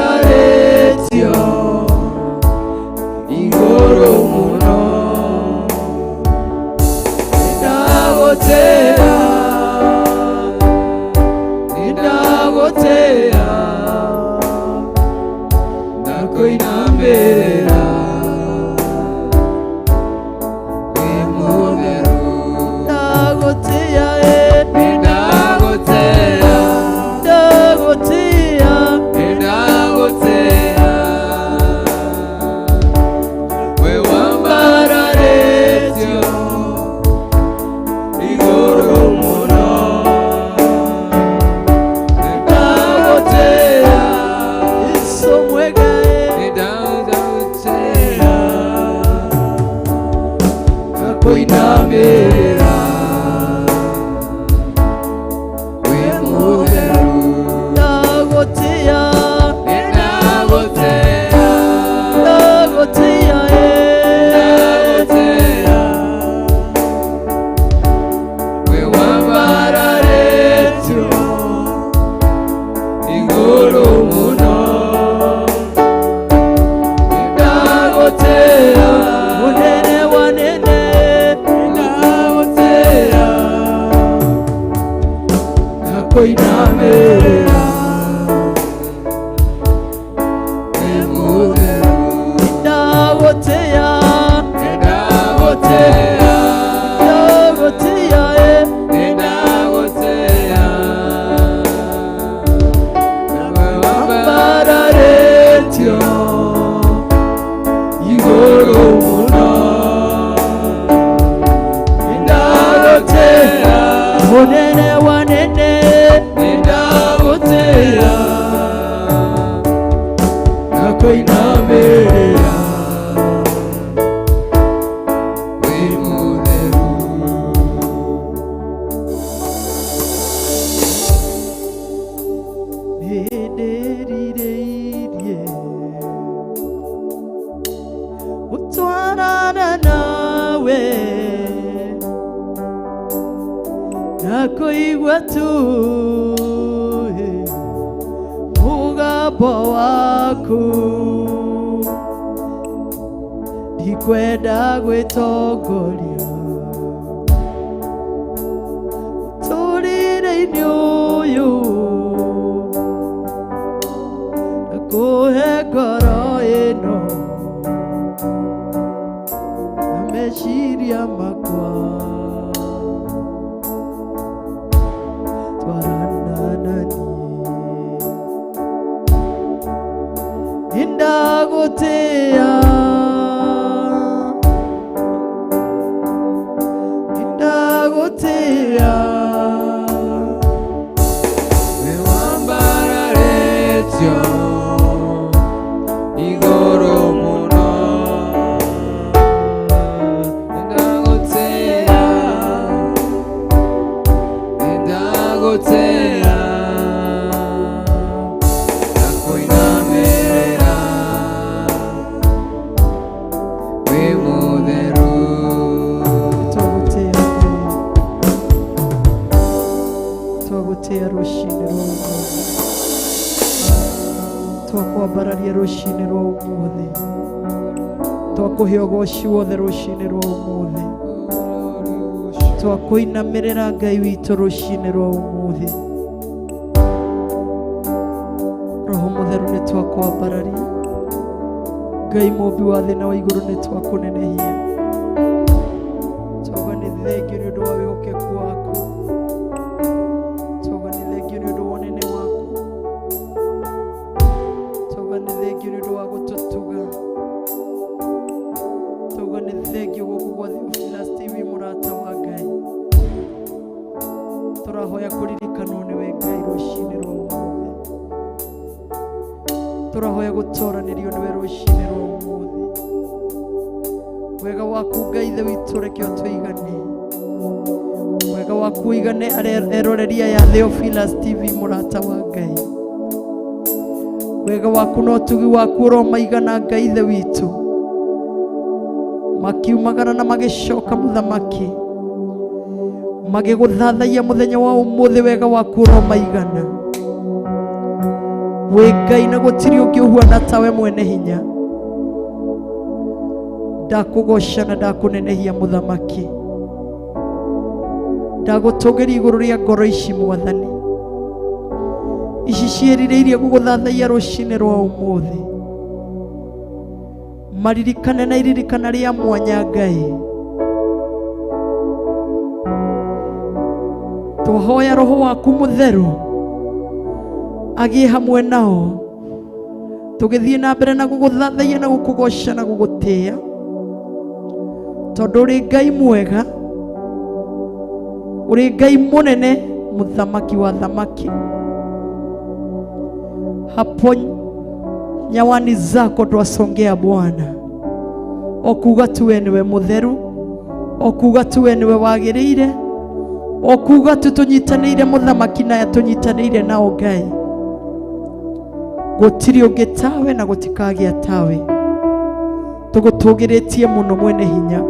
S5: Wambararĩtio igũrũ mũno, nĩndagũtĩa, nĩndagũtĩa, na kũinamĩrĩra, wĩ mũtheru.
S3: Ndagũtĩa,
S5: Nĩndagũtĩa,
S3: ndagũtĩa,
S5: nĩndagũtĩa, we wambararĩtio igũrũ mũno. Nĩndagũtĩa,
S3: Yesu mwega.
S5: Nĩndagũtĩa, na kũinamĩrĩra, wĩ mũtheru.
S3: Ndagũtĩa,
S5: Nĩndagũtĩa,
S3: ndagũtĩa,
S5: nĩndagũtĩa, we wambararĩtio igũrũ mũno. Nĩndagũtĩa,
S3: Mũnene wa nene.
S5: Nĩndagũtĩa, na kũinamĩrĩra, wĩ mũtheru.
S3: Ndagũtĩa,
S5: Nĩndagũtĩa,
S3: ndagũtĩa,
S5: nĩndagũtĩa, we wambararĩtio igũrũ mũno. Nĩndagũtĩa,
S3: Mũnene wa nene.
S5: Nĩndagũtĩa, na kũinamĩrĩra, wĩ mũtheru.
S3: Nĩndĩrirĩirie gũtwarana Na kũigua tu mũgambo waku ndikwenda gwĩtongoria tũrĩre-inĩ ũyũ na kũhe ngoro ĩno na meciria makwa Indagotea, indagotea,
S5: Wewambararetio igoro muno Indagotea, indagotea Nakuinamerera wi mutheru
S3: twagotea twagotea rũcinĩ rwa ũmũthĩ twakwambararia rũcinĩ rwa ũmũthĩ twakũhe ũgoci wothe rũcinĩ rwa ũmũthĩ twakũinamĩrĩra Ngai witũ rũcinĩ rwa ũmũthĩ Roho Mũtheru nĩ twakwambararia Ngai mũmbi wa thĩ na wa igũrũ nĩ twakũnenehia twauga nĩ thengio nĩ ũndũ wa wĩhokeku waku twauga nĩ thengio nĩ ũndũ wa ũnene waku twauga nĩ thengio nĩ ũndũ wa gũtũtuga twauga nĩ thengio gũkũ gwa Theophilus TV mũrata wa Ngai tũrahoya kũririkanwo nĩwe Ngai rũcinĩ rwa ũmũthĩ tũrahoya gũtoranĩrio nĩwe rũcinĩ rwa ũmũthĩ wega waku Ngai ithe witũ reke ũtũigane wega waku ũigane eroreria ya Theophilus TV mũrata wa Ngai wega waku na ũtugi waku ũromaigana Ngai ithe witũ makiumagara na magĩcoka mũthamaki magĩgũthathaiya mũthenya wa ũmũthĩ wega waku ũromaigana wĩ Ngai na gũtirĩ ũngĩ ũhuana tawe mwene hinya ndakũgoca na ndakũnenehia mũthamaki ndagũtũgĩria igũrũ rĩa ngoro ici mwathani ici ciĩrirĩirie gũgũthathaiya rũcinĩ rwa ũmũthĩ maririkane na iririkana rĩa mwanya Ngai twahoya roho waku mũtheru agĩe hamwe nao tũgĩthiĩ na mbere na gũgũthathaiya na gũkũgoca na gũgũtĩĩa tondũ ũrĩ Ngai mwega ũrĩ Ngai mũnene mũthamaki wa thamaki hapo nyawani zako twasongea Bwana okuga tu we niwe mũtheru okuga tu we niwe wagĩrĩire okuga tu tũnyitanĩire mũthamaki na tũnyitanĩire nao Ngai gũtirĩ ũngĩ tawe na gũtikagĩa tawe tũgũtũgĩrĩtie mũno mwene hinya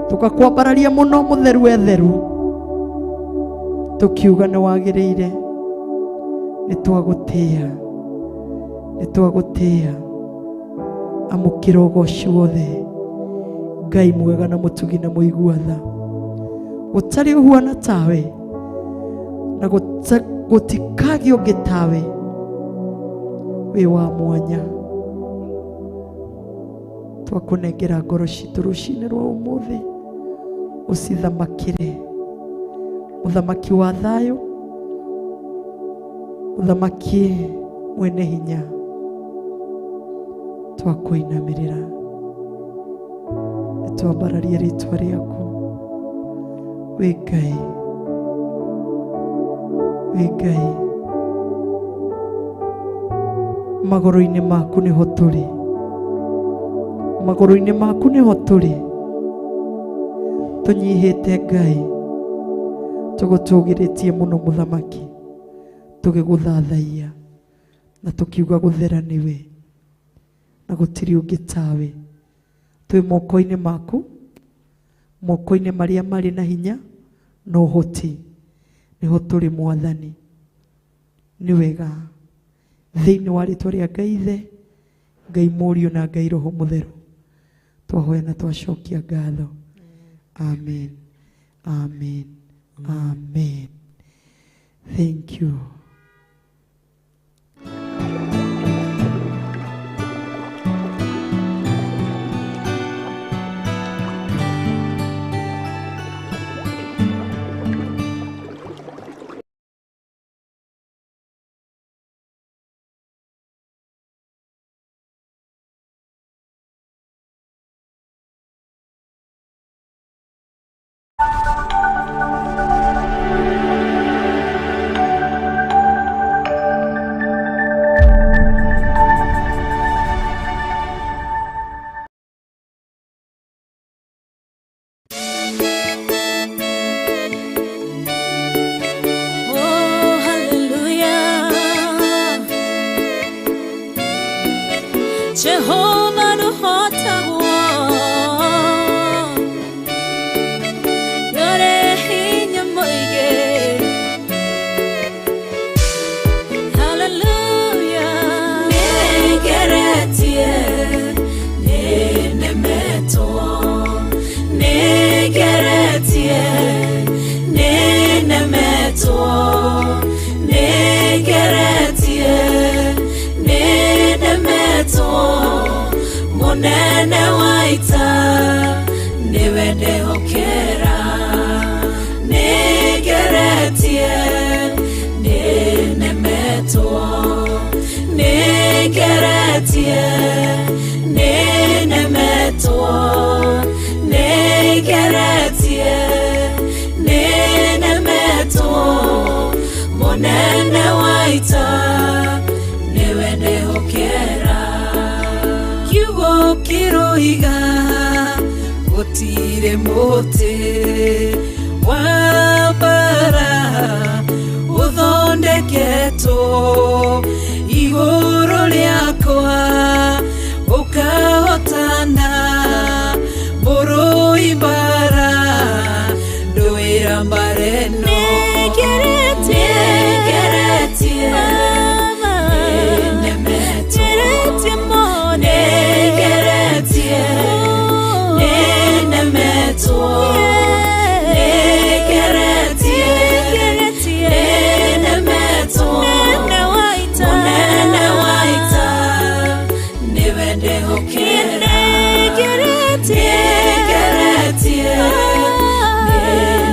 S3: tũkakwambararia mũno mũtheru etheru tũkiuga nĩ wagĩrĩire nĩ twagũtĩĩa nĩ twagũtĩĩa amũkĩra ũgoci wothe Ngai mwega na mũtugi na mũigua tha gũtarĩ ũhuana tawe na gũtikagĩa ũngĩ tawe wĩ wa mwanya twakũnengera ngoro citũ rũcinĩ rwa ũmũthĩ ũcithamakĩre mũthamaki wa thayũ mũthamaki mwene hinya twakũinamĩrĩra nĩ twambararia rĩtwa rĩaku wĩ Ngai wĩ Ngai magũrũ-inĩ maku nĩho tũrĩ magũrũ-inĩ maku nĩho tũrĩ tũnyihĩte Ngai tũgũtũgĩrĩtie mũno mũthamaki tũgĩgũthathaiya na tũkiuga gũthera nĩwe na gũtirĩ ũngĩ tawe twĩ moko-inĩ maku moko-inĩ marĩa marĩ na hinya na ũhoti Nĩho tũrĩ Mwathani. Nĩ wega thĩinĩ wa rĩtwa rĩa Ngai Ithe, Ngai Mũriũ na Ngai Roho Mũtheru, twahoya na twacokia ngatho. Amen, amen, amen. Thank you.
S4: Oh, hallelujah. Jehovah nũhotagwo. Nĩũrĩ hinya mũingĩ. Hallelujah. Nĩngeretie, nĩnemetwo. Nĩngeretie, nĩnemetwo. Nĩngeretie, nĩnemetwo. Mũnene wa ita nĩwe ndehokera. Nĩngeretie, nĩnemetwo. Nĩngeretie, nĩnemetwo. Nĩngeretie, nĩnemetwo. Mũnene wa ita nĩwe ndehokera.
S2: Kiugo kĩroiga gũtirĩ mũtĩ wa mbara ũthondeketwo igũrũ rĩakwa ũkahotana mũrũi mbara ndũĩra mbara ĩno.
S4: Nĩngeretie,
S2: Nĩngeretie,
S4: Baba.
S2: nĩnemetwo.
S4: Nĩngeretie mũno.
S2: Nĩngeretie, nĩnemetwo. Nĩngeretie,
S4: Nĩngeretie,
S2: nĩnemetwo.
S4: Mũnene wa ita.
S2: Mũnene wa ita nĩwe ndehokera.
S4: Nĩngeretie,
S2: Nĩngeretie,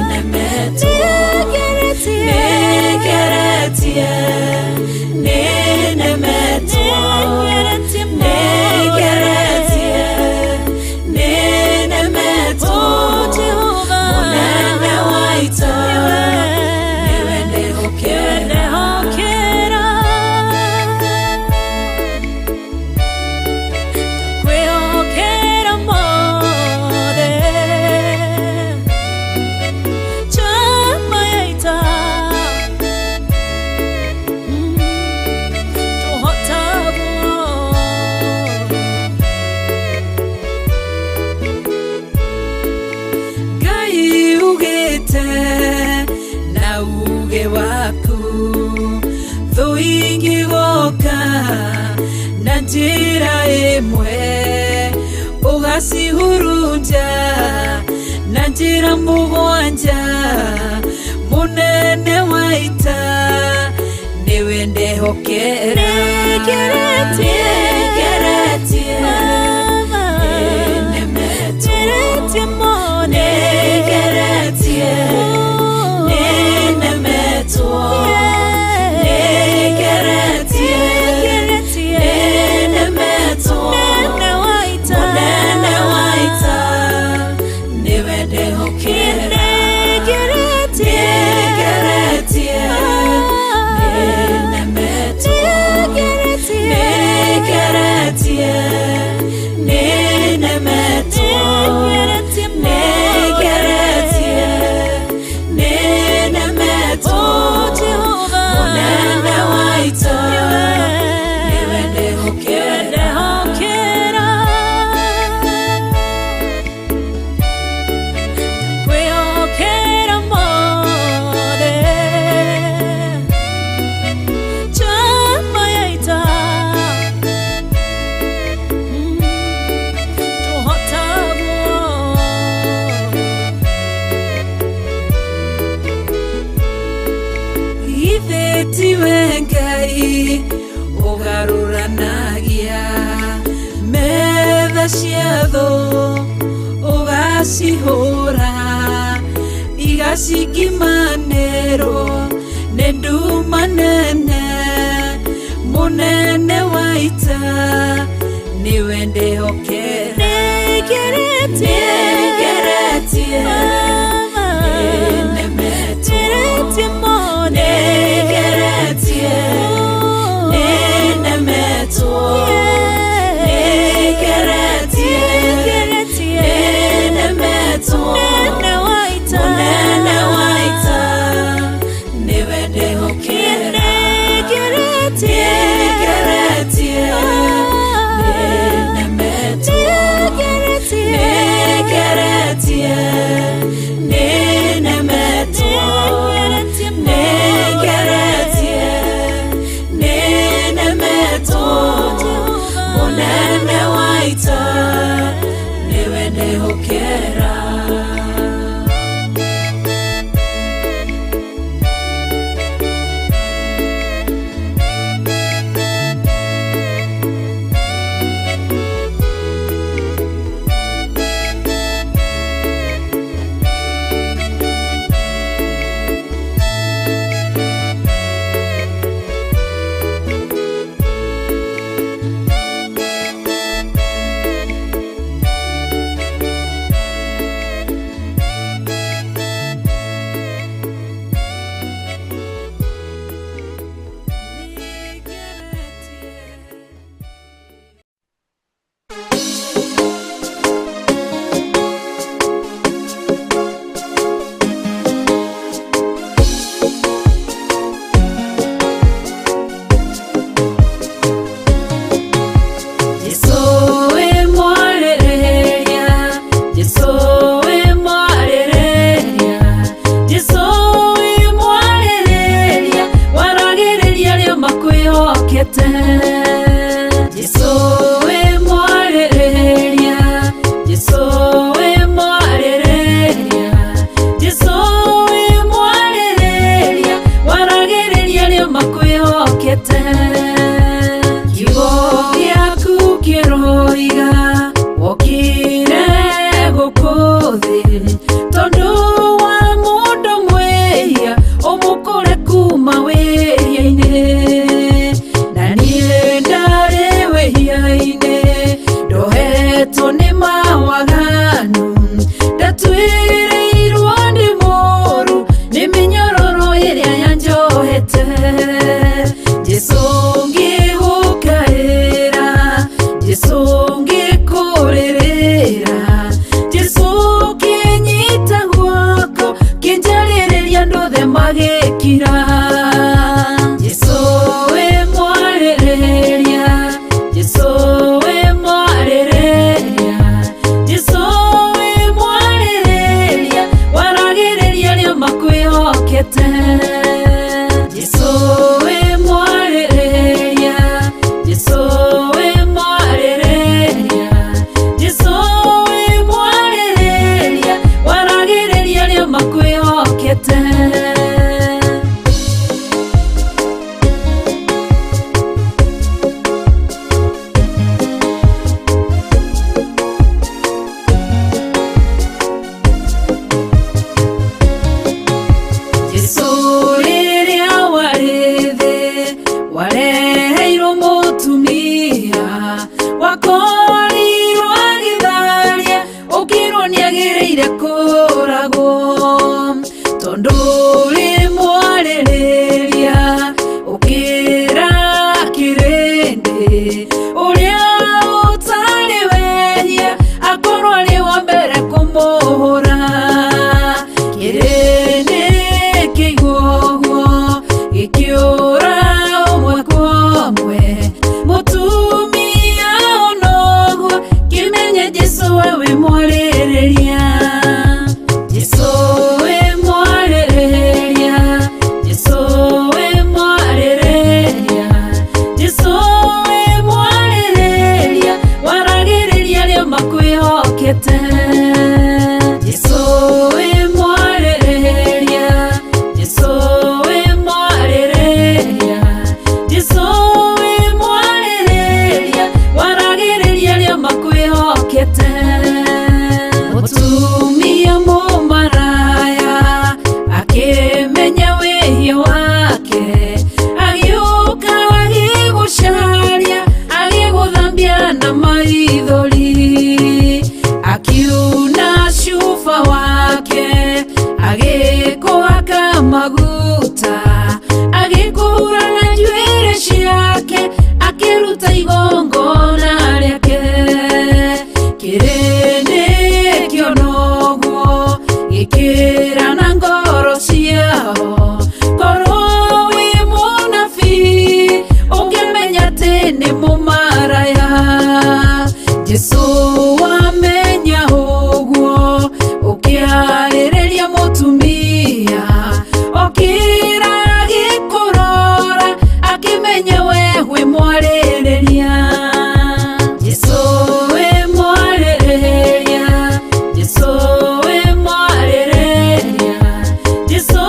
S2: nĩnemetwo.
S4: Nĩngeretie,
S2: Nĩngeretie, nĩnemetwo.
S4: Nĩngeretie mũno.
S2: Nĩngeretie, nĩnemetwo.
S4: Oh, Jehovah.
S2: Mũnene wa ita nĩwe ndehokera.
S4: Ndehokera. Ndakwĩhokera mothe. Njamba ya ita. Tũhotagwo.
S2: Ngai ugĩte na uge waku thũ ingĩgoka na njĩra ĩmwe ũgacihurunja na njĩra mũgwanja mũnene wa ita nĩwe ndehokera.
S4: Nĩngeretie,
S2: Nĩngeretie,
S4: Baba.
S2: nĩnemetwo.
S4: Nĩngeretie mũno.
S2: Nĩngeretie, nĩnemetwo. Nĩngeretie,
S4: Nĩngeretie,
S2: nĩnemetwo.
S4: Mũnene wa ita.
S2: Mũnene wa ita nĩwe ndehokera.
S4: Nĩngeretie,
S2: Nĩngeretie, nĩnemetwo.
S4: Nĩngeretie,
S2: Nĩngeretie, Ũgarũranagia metha cia thũ ũgacihũra igacikimanĩrwo nĩ nduma nene mũnene wa ita nĩwe ndĩhokera
S4: Nĩngeretie.
S2: Nĩngeretie.
S4: Baba.
S2: Nĩnemetwo.
S4: Ngeretie mũno.
S2: Nĩngeretie. Nĩnemetwo. Nĩngeretie.
S4: Nĩngeretie.
S2: Nĩnemetwo.
S4: Mũnene wa ita.
S2: Mũnene wa ita nĩwe ndĩhokera.
S4: Nĩngeretie.
S2: Nĩngeretie. Nĩnemetwo.
S4: Nĩngeretie.
S2: Nĩngeretie. Nĩnemetwo.
S4: Nĩngeretie mũno.
S2: Nĩngeretie. Nĩnemetwo. Mũnene wa ita nĩwe ndĩhokera. Jesũ wĩ mwarĩrĩria, Jesũ wĩ mwarĩrĩria, Jesũ wĩ mwarĩrĩria, waragĩrĩria arĩa makwĩhokete. Jesũ wĩ mwarĩrĩria, Jesũ wĩ mwarĩrĩria, Jesũ wĩ mwarĩrĩria, waragĩrĩria arĩa makwĩhokete. Kiugo gĩaku kĩroiga wokire gũkũ thĩ tondũ wa mũndũ mwĩhia ũmũkũre kuma wĩhia-inĩ na niĩ ndarĩ wĩhia-inĩ ndohetwo nĩ mawaganu ndatwĩrĩirwo nĩ mũru nĩ mĩnyororo ĩrĩa yanjohete Jesũ ngĩgũkaĩra Jesũ ngĩkũrĩrĩra Jesũ kĩnyita guoko kĩnjarĩrĩria andũ othe magĩkira Jesũ wĩ mwarĩrĩria Jesũ wĩ mwarĩrĩria Jesũ wĩ mwarĩrĩria waragĩrĩria arĩa makwĩhokete Jesũ wĩ mwarĩrĩria Jesũ wĩ mwarĩrĩria Jesũ wĩ mwarĩrĩria waragĩrĩria arĩa makwĩhokete. Jesũ rĩrĩa warĩ thĩ wareheirwo mũtumia wakorirwo agĩtharia ũkĩrwo nĩagĩrĩire kũragwo tondũ rĩ mwarĩrĩria ũkĩra kĩrĩndĩ ũrĩa ũtarĩ wehia akorwo arĩ wa mbere kũmũhũra kĩrĩndĩ kĩigua ũguo gĩkĩũra ũmwe kwa ũmwe mũtumia onoguo kĩmenye Jesũ we wĩ mwarĩrĩria Jesũ wĩ mwarĩrĩria Jesũ wĩ mwarĩrĩria Jesũ wĩ mwarĩrĩria waragĩrĩria arĩa makwĩhokete Jesũ wĩ mwarĩrĩria Jesũ wĩ mwarĩrĩria Jesũ Gĩkĩra na ngoro ciao korwo wĩ mũnabii ũngĩmenya atĩ nĩ mũmaraya Jesũ wamenya ũguo ũkĩarĩrĩria mũtumia okĩra agĩkũrora akĩmenya we wĩ mwarĩrĩria Jesũ wĩ mwarĩrĩria Jesũ wĩ mwarĩrĩria Jesũ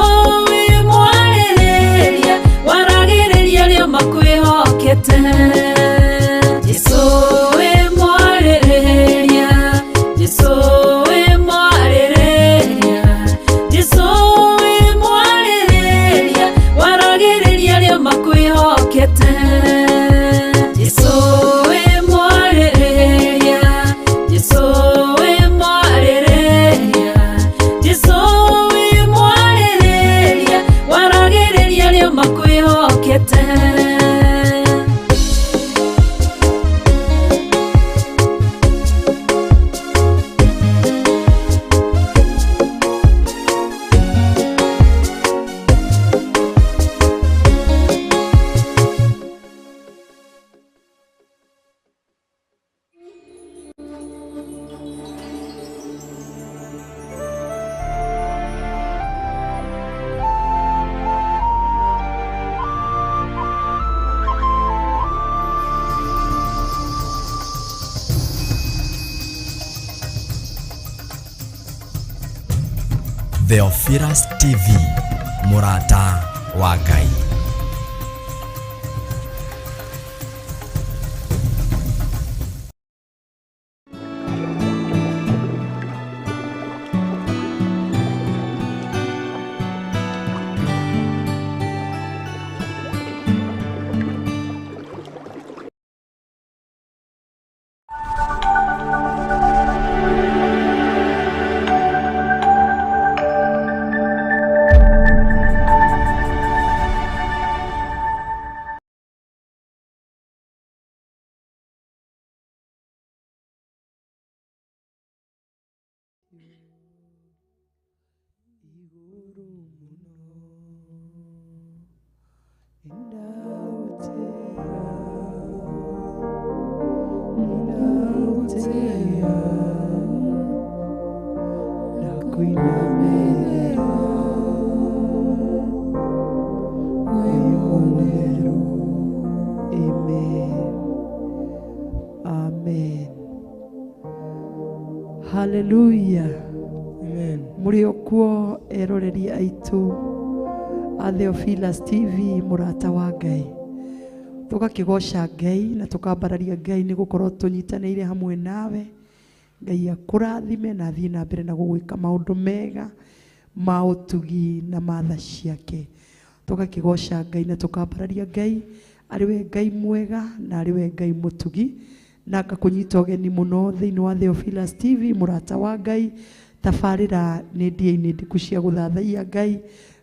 S2: wĩ mwarĩrĩria waragĩrĩria arĩa makwĩhokete Jesũ wĩ mwarĩrĩria Jesũ wĩ mwarĩrĩria Jesũ wĩ mwarĩrĩria waragĩrĩria arĩa makwĩhokete Jesũ wĩ mwarĩrĩria Jesũ wĩ mwarĩrĩria Jesũ wĩ mwarĩrĩria waragĩrĩria arĩa makwĩhokete
S1: Theophilus TV, Murata wa Ngai.
S3: Amen. Amen. Hallelujah.
S6: Amen.
S3: Muri okuo eroreri aitu a Theophilus TV murata wa Ngai tugakigoca Ngai na tukambararia Ngai ni gukorwo tunyitanĩire hamwe nawe. Ngai akũrathime na athiĩ na mbere na gũgwĩka maũndũ mega ma ũtugi na matha ciake. Tugakigoca Ngai na tukambararia Ngai arĩ we Ngai mwega na arĩ we Ngai mũtugi, na ngakũnyita ũgeni mũno thĩinĩ wa Theophilus TV mũrata wa Ngai. Tabarĩra nĩ ndia-inĩ ndiku cia gũthathaiya Ngai,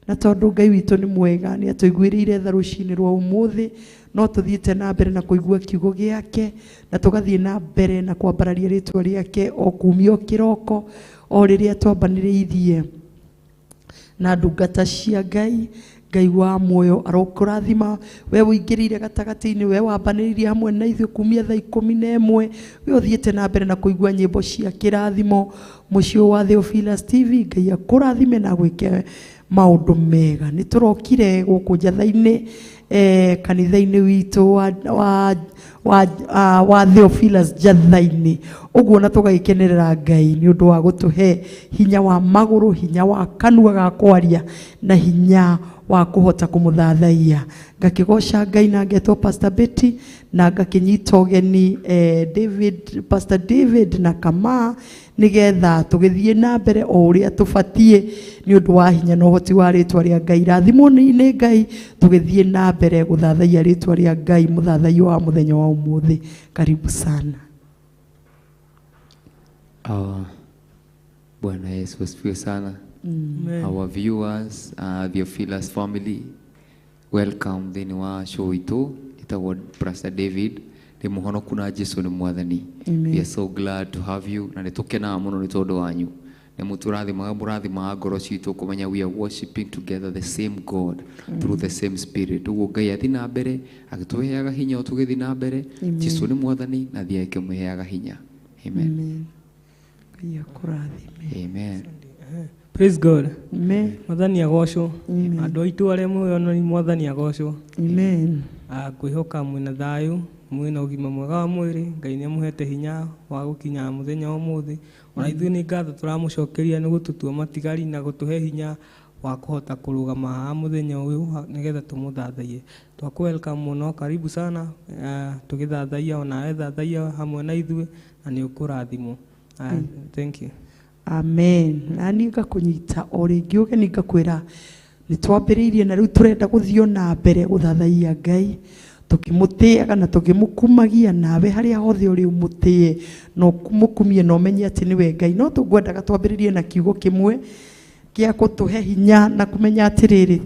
S3: na tondũ Ngai witũ nĩ mwega nĩ atũiguĩrĩire tha rũcinĩ rwa ũmũthĩ, no tũthiĩte na mbere na kũigua kiugo gĩake na tũgathiĩ na mbere na kwambararia rĩtwa rĩake o kumia o kĩroko o rĩrĩa twambanĩrĩirie na ndungata cia Ngai. Ngai wa muoyo arokũrathima we ũingĩrĩire gatagatĩ-inĩ, we wambanĩrĩirie hamwe na ithuĩ kumia thaa 11, we ũthiĩte na mbere na kũigua nyĩmbo cia kĩrathimo mũciĩ wa Theophilus TV. Ngai akũrathime na agwĩke maũndũ mega. Nĩ tũrokire gũkũ njatha-inĩ kanitha-inĩ witũ wa Theophilus njatha-inĩ ũguo, na tũgagĩkenerera Ngai nĩ ũndũ wa gũtũhe hinya wa magũrũ, hinya wa kanua ga kwaria na hinya wa kũhota kũmũthathaiya. Ngakĩgoca Ngai na ngetwo Pastor Betty na ngakĩnyita ũgeni David, Pastor David na Kama nigetha tũgĩthiĩ na mbere o ũrĩa tũbatiĩ nĩ ũndũ wa hinya na ũhoti wa rĩtwa rĩa Ngai. Rathimwo nĩ Ngai tũgĩthiĩ na mbere gũthathaiya rĩtwa rĩa Ngai mũthathaiya wa mũthenya wa ũmũthĩ. Karibu sana.
S5: Bwana Yesu asifiwe sana.
S6: Amen.
S5: Our viewers, Theophilus family, welcome thĩinĩ wa show itũ. Nĩtagwo Pastor David, ndĩ mũhonoku na Jesu nĩ mwathani. We are so glad to have you na nĩ tũkenaga mũno nĩ tondũ wanyu. Nĩ mũtũrathimaga, mũrathimaga ngoro citũ kũmenya we are worshiping together the same God through the same spirit. Ũguo Ngai athi na mbere agĩtũheaga hinya o tũgĩthiĩ na mbere. Jesu nĩ mwathani na thiĩ akĩmũheaga hinya. Amen.
S3: Amen. Ngai akũrathime.
S5: Amen.
S6: Praise God.
S3: Amen.
S6: Mwathani agocwo. Andũ aitũ arĩa mwĩonani mwathani agocwo.
S3: Amen.
S6: Ngwĩhoka mwĩna thayũ, mwĩna ũgima mwega wa mwĩrĩ. Ngai nĩ amũhete hinya wa gũkinya mũthenya wa ũmũthĩ. Ona ithuĩ nĩ ngatho tũramũcokeria nĩ gũtũtua matigari na gũtũhe hinya wa kũhota kũrũgama haha mũthenya ũyũ nĩgetha tũmũthathaiye. Twakũ welcome mũno, karibu sana, tũgĩthathaiya onawe thathaiya hamwe na ithuĩ na nĩ ũkũrathimwo. Thank you.
S3: Amen. Na niĩ ngakũnyita o rĩngĩ ũgeni ngakwĩra nĩ twambĩrĩirie na rĩu tũrenda gũthiĩ na mbere gũthathaiya Ngai tũkĩmũtĩaga na tũkĩmũkumagia, nawe harĩa hothe ũrĩ ũmũtĩe na ũmũkumie na ũmenye atĩ nĩwe Ngai. No tũngwendaga twambĩrĩrie na kiugo kĩmwe gĩa gũtũhe hinya na kũmenya atĩrĩrĩ,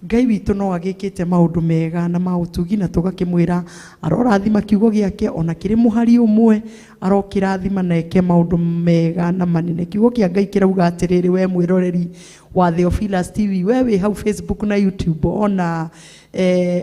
S3: Ngai witũ no agĩkĩte maũndũ mega na ma ũtugi, na tũgakĩmwĩra arorathima kiugo gĩake ona kĩrĩ mũhari ũmwe, arokĩrathima na eke maũndũ mega na manene. Kiugo kĩa Ngai kĩrauga atĩrĩrĩ, we mwĩroreri wa Theophilus TV, we wĩ hau Facebook na YouTube ona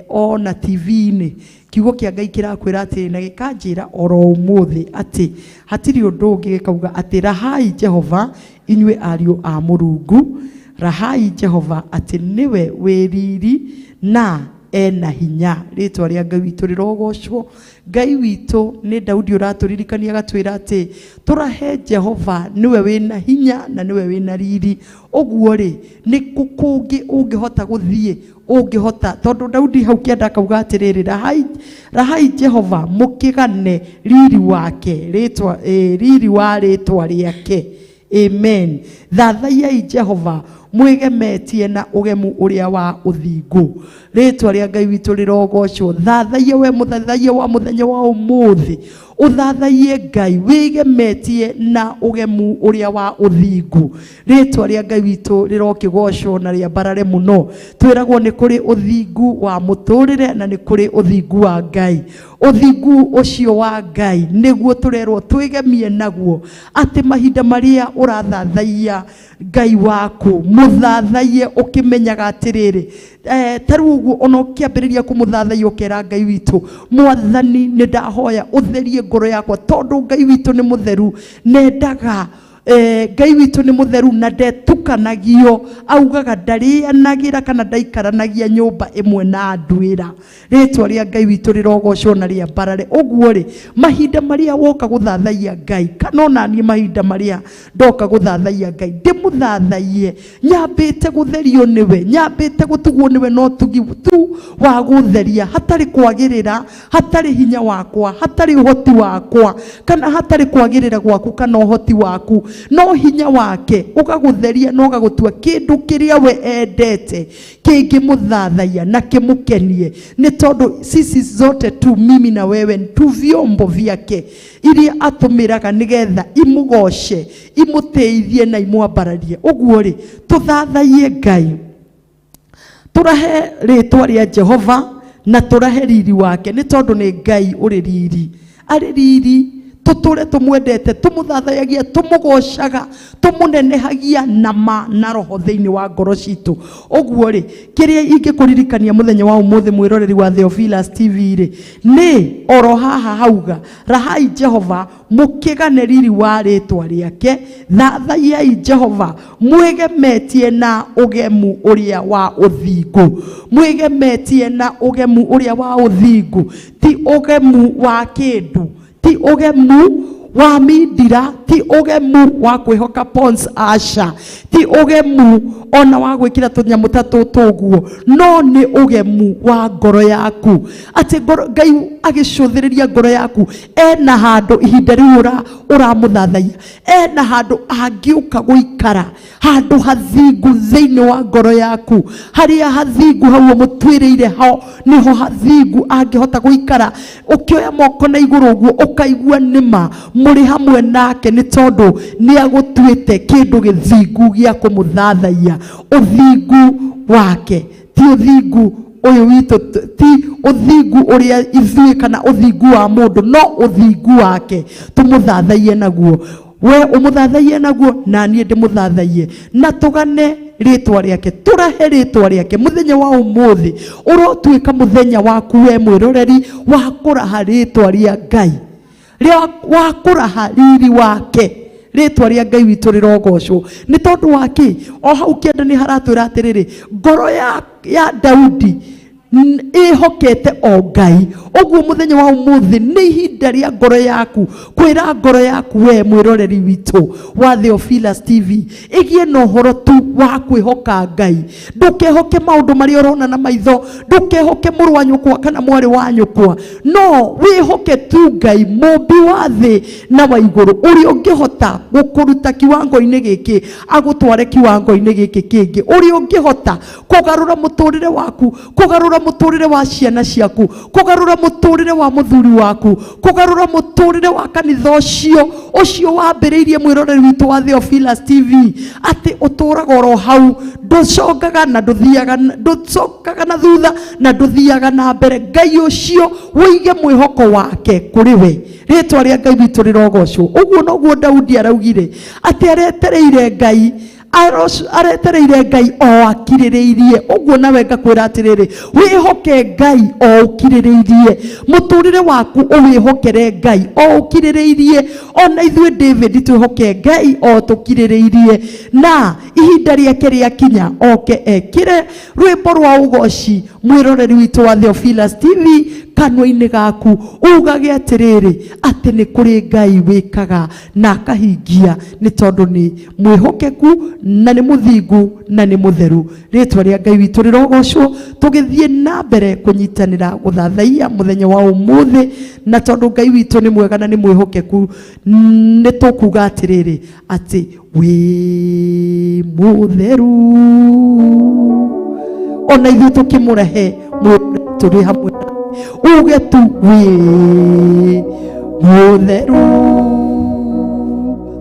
S3: ona TV-inĩ, kiugo kĩa Ngai kĩrakwĩra atĩrĩ na gĩkanjĩra oro ũmũthĩ atĩ hatirĩ ũndũ ũngĩ, gĩkauga atĩ rahai Jehova inyuĩ ariũ a Mũrungu, rahai Jehova atĩ nĩwe wĩ riri na ena hinya. Rĩtwa rĩa Ngai witũ rĩrogocwo. Ngai witũ nĩ Daudi ũratũririkania agatwĩra atĩ tũrahe Jehova nĩwe wĩna hinya na nĩwe wĩna riri. Ũguo rĩ, nĩ kũ kũngĩ ũngĩhota gũthiĩ, ũngĩhota, tondũ Daudi hau kĩanda akauga atĩrĩrĩ, rahai, rahai Jehova mũkĩgane riri wake, rĩtwa, riri wa rĩtwa rĩake. Amen. Thathaiyai Jehova mwĩgemetie na ũgemu ũrĩa wa ũthingu. Rĩtwa rĩa Ngai witũ rĩrogocwo. Thathaiya we mũthathaiya wa mũthenya wa ũmũthĩ, ũthathaiye Ngai wĩgemetie na ũgemu ũrĩa wa ũthingu. Rĩtwa rĩa Ngai witũ rĩrokĩgocwo na rĩambarare mũno. Twĩragwo nĩ kũrĩ ũthingu wa mũtũrĩre na nĩ kũrĩ ũthingu wa Ngai. Ũthingu ũcio wa Ngai nĩguo tũrerwo twĩgemie naguo, atĩ mahinda marĩa ũrathathaiya Ngai waku mũthathaiye ũkĩmenyaga atĩrĩrĩ, ta rĩu ũguo ona ũkĩambĩrĩria kũmũthathaiya ũkera Ngai witũ, Mwathani nĩ ndahoya ũtherie ngoro yakwa, tondũ Ngai witũ nĩ mũtheru, nendaga Ngai witũ nĩ mũtheru na ndetukanagio, augaga ndarĩanagĩra kana ndaikaranagia nyũmba ĩmwe na nduĩra. Rĩtwa rĩa Ngai witũ rĩrogocwo na rĩambarare. Ũguo rĩ, mahinda marĩa woka gũthathaiya Ngai, kana ona niĩ mahinda marĩa ndoka gũthathaiya Ngai, ndĩmũthathaiye nyambĩte gũtherio nĩwe, nyambĩte gũtugwo nĩwe na ũtugi tu wa gũtheria, hatarĩ kwagĩrĩra, hatarĩ hinya wakwa, hatarĩ ũhoti wakwa, kana hatarĩ kwagĩrĩra gwaku kana ũhoti waku, no hinya wake ũgagũtheria na ũgagũtua kĩndũ kĩrĩa we endete kĩngĩmũthathaiya na kĩmũkenie, nĩ tondũ sisi zote tu mimi na wewe tu vyombo vyake iria atũmĩraga nĩgetha imũgoce, imũteithie na imwambararie. Ũguo rĩ, tũthathaiye Ngai, tũrahe rĩtwa rĩa Jehova na tũrahe riri wake, nĩ tondũ nĩ Ngai ũrĩ riri, arĩ riri, tũtũre tũmwendete, tũmũthathayagia, tũmũgocaga, tũmũnenehagia na ma na roho thĩinĩ wa ngoro citũ. Ũguo rĩ, kĩrĩa ingĩkũririkania mũthenya wa ũmũthĩ mwĩroreri wa Theophilus TV rĩ, nĩ oro haha hauga rahai Jehova mũkĩgane riri wa rĩtwa rĩake, thathaiyai Jehova mwĩgemetie na ũgemu ũrĩa wa ũthingu, mwĩgemetie na ũgemu ũrĩa wa ũthingu, ti ũgemu wa kĩndũ, ti ũgemu wa mindira, ti ũgemu wa kwĩhoka Pons aca, ti ũgemu ona wa gwĩkĩra tũnyamũ ta tũtũ ũguo, no nĩ ũgemu wa ngoro yaku, atĩ ngoro Ngai agĩcũthĩrĩria ngoro yaku ena handũ ihinda rĩu ũramũthathaiya, ena handũ angĩũka gũikara, handũ hathingu thĩinĩ wa ngoro yaku, harĩa hathingu hau ũmũtuĩrĩire ho nĩho hathingu angĩhota gũikara. Ũkĩoya moko na igũrũ ũguo ũkaigua nĩma mũrĩ hamwe nake, nĩ tondũ nĩ agũtuĩte kĩndũ gĩthingu gĩa kũmũthathaiya. Ũthingu wake ti ũthingu ũyũ witũ, ti ũthingu ũrĩa ithuĩ kana ũthingu wa mũndũ, no ũthingu wake tũmũthathaiye naguo. We umuthathaiye naguo na niĩ ndĩmũthathaiye, na tũgane rĩtwa rĩake, tũrahe rĩtwa rĩake. Mũthenya wa ũmũthĩ ũrotuĩka mũthenya waku we mwĩroreri wa kũraha rĩtwa rĩa Ngai, wa kũraha riri wake. Rĩtwa rĩa Ngai witũ rĩrogocwo. Nĩ tondũ wa kĩ? O hau kĩanda nĩ haratwĩra atĩrĩrĩ, ngoro ya Daudi ĩhokete o Ngai. Ũguo mũthenya wa ũmũthĩ nĩ ihinda rĩa ngoro yaku kwĩra ngoro yaku we mwĩroreri witũ wa Theophilus TV, ĩgĩe na ũhoro tu wa kwĩhoka Ngai. Ndũkehoke maũndũ marĩa ũrona na maitho, ndũkehoke mũrũ wa nyũkwa kana mwarĩ wa nyũkwa, no wĩhoke tu Ngai mũmbi wa thĩ na wa igũrũ, ũrĩa ũngĩhota gũkũruta kiwango-inĩ gĩkĩ agũtware kiwango-inĩ gĩkĩ kĩngĩ, ũrĩa ũngĩhota kũgarũra mũtũrĩre waku, kũgarũra mũtũrĩre wa ciana ciaku, kũgarũra mũtũrĩre wa mũthuri waku, kũgarũra mũtũrĩre wa kanitha ũcio ũcio wambĩrĩirie mwĩroreri witũ wa Theophilus TV, atĩ ũtũraga oro hau, ndũcokaga na ndũthiaga, ndũcokaga na thutha na ndũthiaga na mbere. Ngai ũcio wĩige mwĩhoko wake kũrĩ we. Rĩtwa rĩa Ngai witũ rĩrogocwo. Ũguo noguo Daudi araugire atĩ aretereire Ngai, aretereire Ngai o akirĩrĩirie. Ũguo nawe ngakwĩra atĩrĩrĩ, wĩhoke Ngai o ũkirĩrĩirie, mũtũrĩre waku ũwĩhokere Ngai o ũkirĩrĩirie. Ona ithuĩ David twĩhoke Ngai o tũkirĩrĩirie, na ihinda rĩake rĩakinya oke ekĩre rwĩmbo rwa ũgoci mwĩroreri witũ wa Theophilus TV kanua-inĩ gaku, ugage atĩrĩrĩ atĩ nĩ kũrĩ Ngai wĩkaga na akahingia, nĩ tondũ nĩ mwĩhokeku na nĩ mũthingu na nĩ mũtheru. Rĩtwa rĩa Ngai witũ rĩrogocwo. Tũgĩthiĩ na mbere kũnyitanĩra gũthathaiya mũthenya wa ũmũthĩ, na tondũ Ngai witũ nĩ mwega na nĩ mwĩhokeku, nĩ tũkuga atĩrĩrĩ atĩ wĩ mũtheru. Ona ithuĩ tũkĩmũrehe tũrĩ hamwe, uge tu wĩ mũtheru.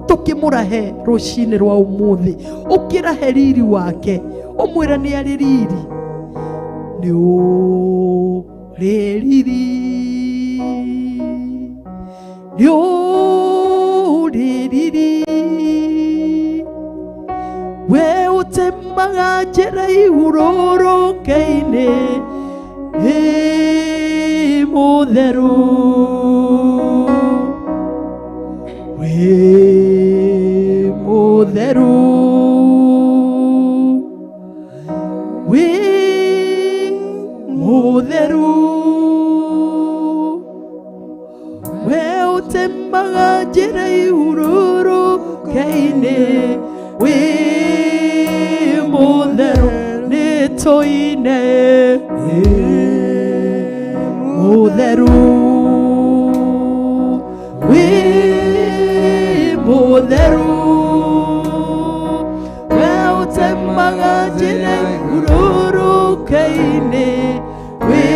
S3: Tũkĩmũrahe rũcinĩ rwa ũmũthĩ, ũkĩrahe riri wake, ũmwĩre nĩ arĩ riri, nĩ ũrĩ riri, nĩ ũrĩ riri. We ũtemaga njĩra ihurũrũke-inĩ, ĩ mũtheru, wĩ mũtheru, wĩ mũtheru. We ũtemaga njĩra ihurũrũke-inĩ, wĩ mũtheru. Nĩ tũine wĩ mũtheru, wĩ mũtheru. We ũtemaga njĩra ihurũrũke-inĩ, wĩ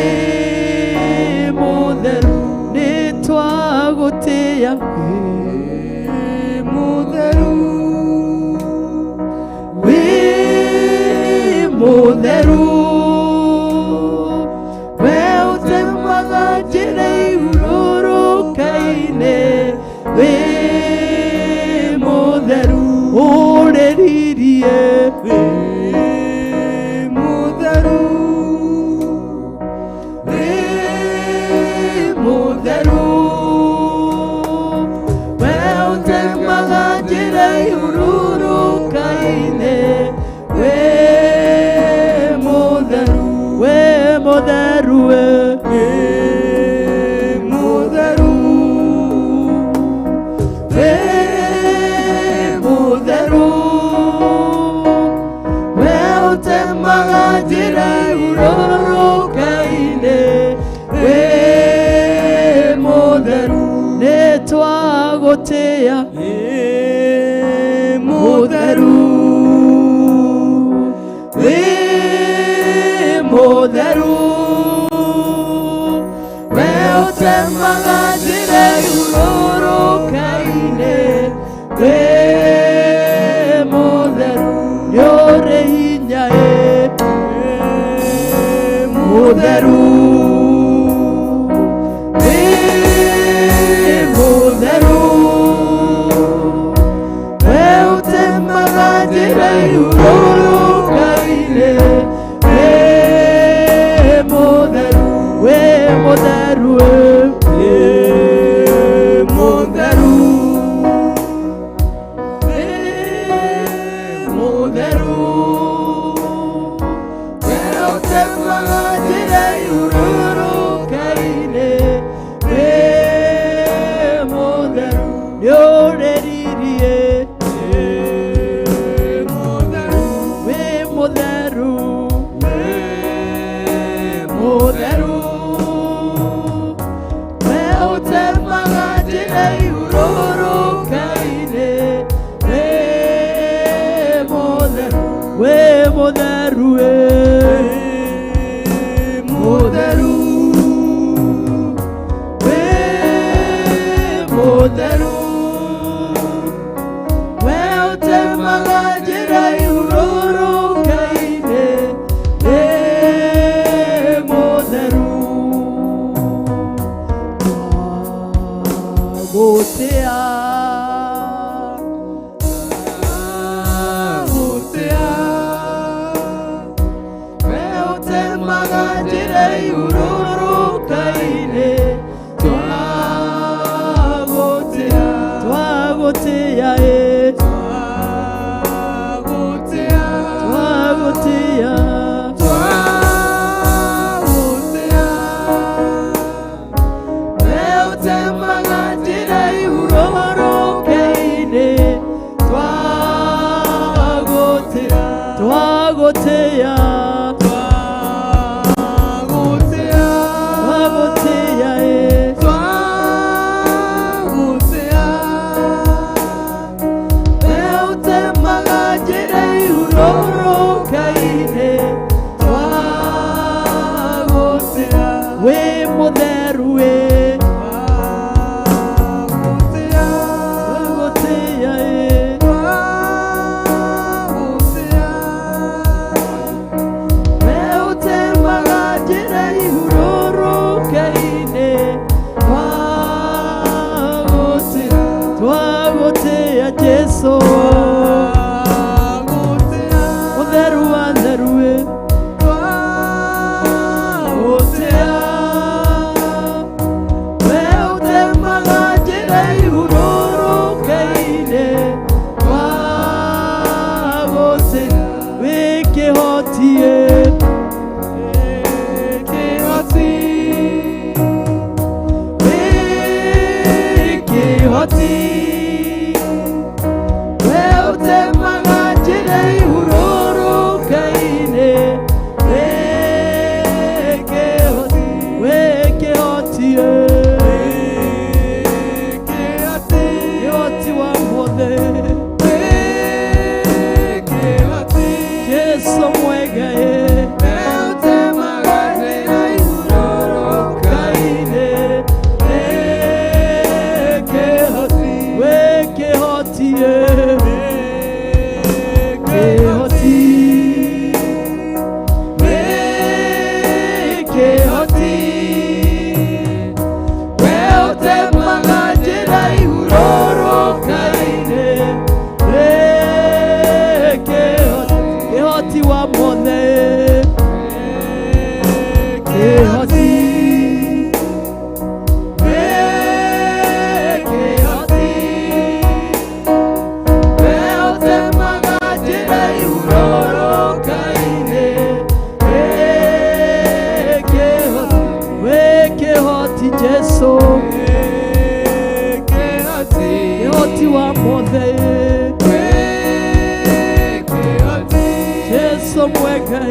S3: mũtheru. Nĩ twagũtĩĩa wĩ mũtheru, wĩ mũtheru. We ũtemaga njĩra ihurũrũke-inĩ, wĩ mũtheru. Ũrĩririe wĩ mũtheru, wĩ mũtheru. We ũtemaga njĩra ihurũrũka-inĩ, wĩ mũtheru, wĩ mũtheru, wĩ mũtheru, wĩ mũtheru. We ũtemaga njĩra ihurũrũka-inĩ, wĩ mũtheru. Nĩ twagũtĩĩa wĩ mũtheru, wĩ mũtheru. We ũtemaga njĩra ihurũrũka-inĩ, wĩ mũtheru. Nĩ ũrĩ hinya ĩ mũtheru, wĩ mũtheru. Utemaga njĩra ihurũrũka-inĩ, wĩ mũtheru, wĩ mũtheru, wĩ mũtheru, wĩ mũtheru. We ũtemaga njĩra ihurũrũka-inĩ, wĩ mũtheru, nĩũrĩririe, wĩ mũtheru, wĩ mũtheru, wĩ mũtheru. We ũtemaga njĩra ihurũrũka-inĩ, wĩ mũtheru, wĩ mũtheru, wĩ mũtheru, wĩ mũtheru. We ũtemaga njĩra ihurũrũka-inĩ, wĩ mũtheru. Twagũtĩa, twagũtĩa, we ũtemaga njĩra ihurũrũka-inĩ, twagũtĩa, twagũtĩa, ĩ, twagũtĩa, twagũtĩa, twagũtĩa. We ũtemaga njĩra ihurũrũka-inĩ, twagũtĩa, twagũtĩa, twagũtĩa, twagũtĩa, ĩ, twagũtĩa. We ũtemaga njĩra ihurũrũka-inĩ, twagũtĩa, wĩ mũtheru, ĩ, twagũtĩa, twagũtĩa, ĩ, twagũtĩa. We ũtemaga njĩra ihurũrũka-inĩ, twagũtĩa, twagũtĩa, Jesũ, mũtheru wa theru, ĩ, twagũtĩa. We ũtemaga njĩra ihurũrũka-inĩ, twagũtĩa, wĩ kĩhoti, ĩ, kĩhoti, wĩ kĩhoti. We ũtemaga njĩra ihurũrũka-inĩ, wĩ kĩhoti, wĩ kĩhoti, ĩ, kĩhoti wa mothe, Jesũ mwega, ĩ, ũtemaga njĩra ihurũrũka-inĩ, wĩ kĩhoti, wĩ kĩhoti, ĩ, kĩhoti, wĩ kĩhoti. We ũtemaga njĩra ihurũrũka-inĩ, wĩ kĩhoti, kĩhoti wa mothe, kĩhoti, wĩ kĩhoti. We ũtemaga njĩra ihurũrũka-inĩ, wĩ kĩhoti, wĩ kĩhoti, Jesũ, kĩhoti wa mothe, Jesũ mwega, ĩ,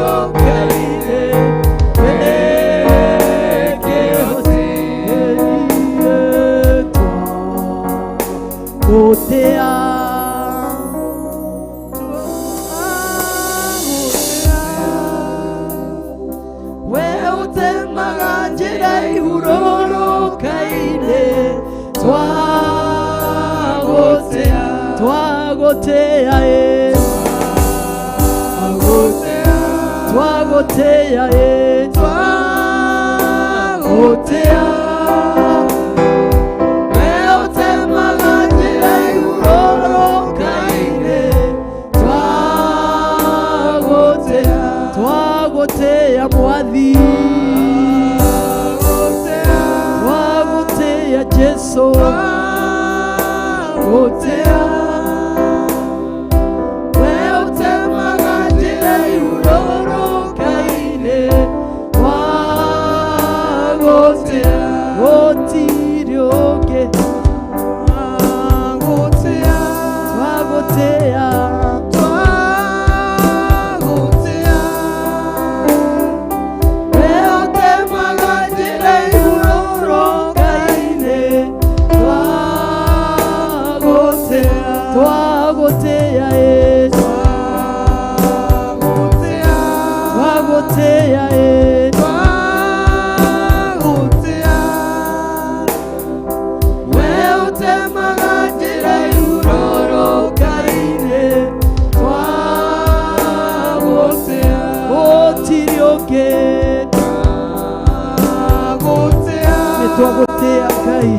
S3: ihurũrũka-inĩ, wĩ kĩhoti, twagũtĩa, we ũtemaga njĩra ihurũrũka-inĩ, twagũtĩa, twagũtĩa, ĩ, twagũtĩa, ĩ, twagũtĩa. We ũtemaga Twagũtĩa. We ũtemaga njĩra ihurũrũka-inĩ, twagũtĩa. Gũtirĩ ũngĩ. Twagũtĩa. Twagũtĩa. We ũtemaga njĩra ihurũrũka-inĩ, twagũtĩa. Twagũtĩa, ĩ. Twagũtĩa, ĩ. We ũtemaga njĩra ihurũrũka-inĩ, twagũtĩa. Gũtirĩ ũngĩ. Nĩ twagũtĩa Ngai.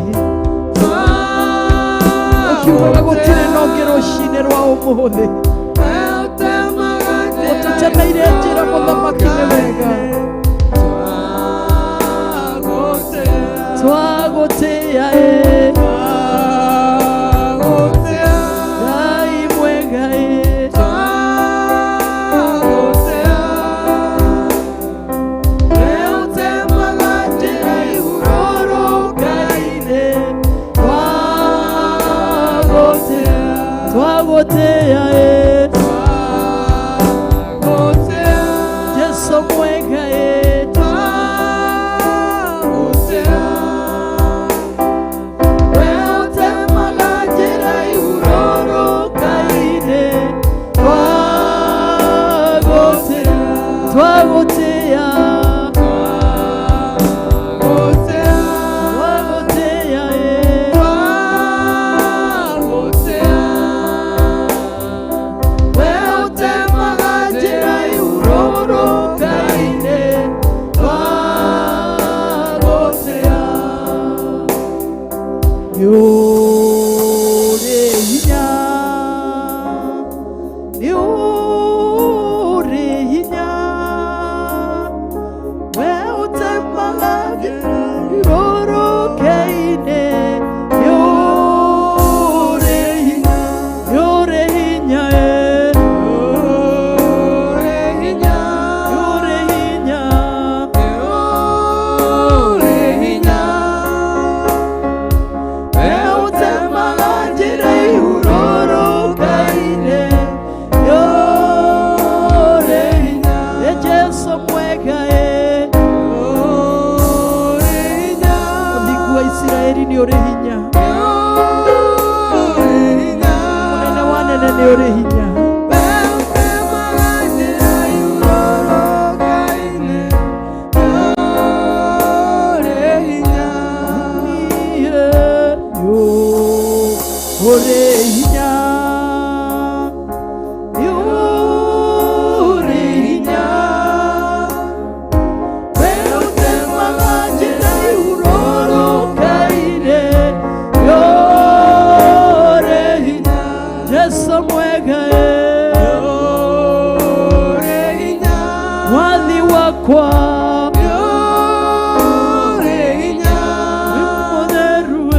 S3: Ũkiugaga gũtirĩ na ũngĩ rũcinĩ rwa ũmũthĩ. Ũtũtemeire njĩra mũthamaki nĩ wega. Twagũtĩa, ĩ. Ngai mwega, ĩ. We ũtemaga njĩra ihurũrũka-inĩ, twagũtĩa. Twagũtĩa, ĩ. Jesũ mwega, ĩ. We ũtemaga njĩra ihurũrũka-inĩ, twagũtĩa. Twagũtĩa. Twagũtĩa, ĩ. We ũtemaga njĩra ihurũrũka-inĩ, twagũtĩa. Nĩũrĩ hinya, nĩũrĩ hinya, we ũtemaga njĩra ihurũrũka-inĩ, nĩũrĩ hinya, nĩũrĩ hinya, ĩ. Nĩũrĩ hinya. We ũtemaga njĩra ihurũrũka-inĩ, nĩũrĩ hinya. Ĩ Jesũ mwega, ĩ. Ũthingu wa Isiraeli nĩ ũrĩ hinya. Mũnene wa anene nĩ ũrĩ hinya. Nĩũrĩ hinya, nĩũrĩ hinya, we ũtemaga njĩra ihurũrũka-inĩ, nĩũrĩ hinya. Jesũ mwega, ĩ. Mwathi wakwa nĩ mũtheru, ĩ.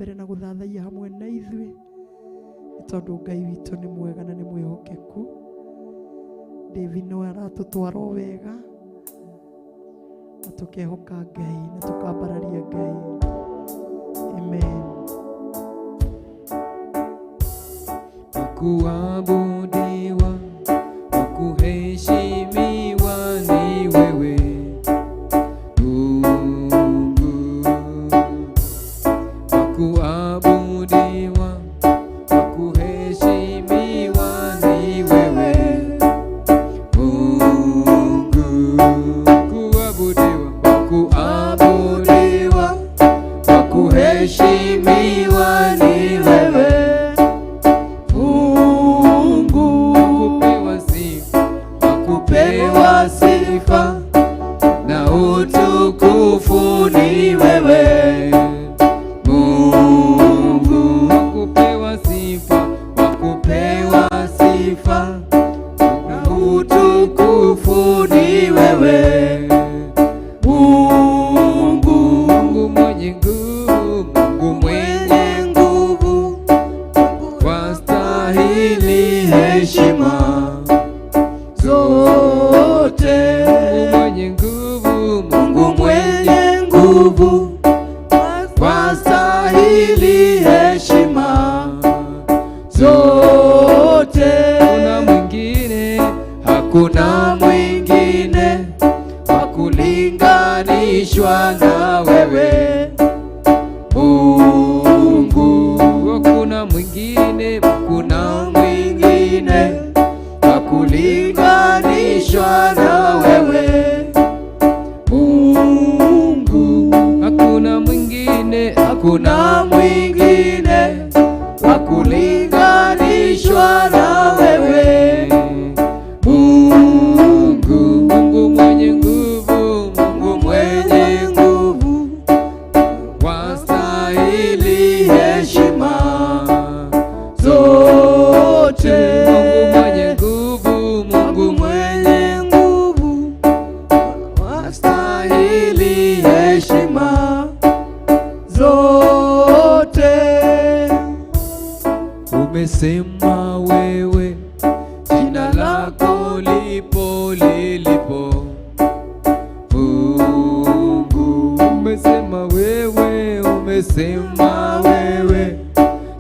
S3: mbere na gũthathaiya hamwe na ithuĩ, nĩ tondũ Ngai witũ nĩ mwega na nĩ mwĩhokeku. David no aratũtwara o wega na tũkehoka Ngai na tũkambararia Ngai. Amen.
S5: Wakuabudiwa, wakuheshimiwa ni wewe Mungu. Wakuabudiwa, wakuheshimiwa ni wewe Mungu. Kuabudiwa, wakuabudiwa, wakuheshimiwa ni wewe Mungu. Wakupewa sifa, wakupewa sifa na utukufu ni wewe Mungu. Wakupewa sifa, wakupewa sifa na utukufu ni wewe Mungu. Mungu mwenye nguvu, Mungu mwenye nguvu, wastahili heshima zote. Mungu mwenye nguvu, Mungu mwenye nguvu, wastahili heshima zote. Hakuna mwingine, hakuna mwingine wa kulinganishwa na wewe Mungu. Hakuna mwingine, hakuna mwingine wa kulinganishwa na wewe Mungu. Hakuna mwingine, hakuna mwingine wa kulinganishwa na wewe Mungu. Mungu mwenye nguvu, Mungu mwenye nguvu, wastahili heshima zote. Mungu mwenye nguvu, Mungu mwenye nguvu, wastahili heshima zote. Umesema wewe jina lako lipo lilipo Mungu. Umesema wewe, umesema wewe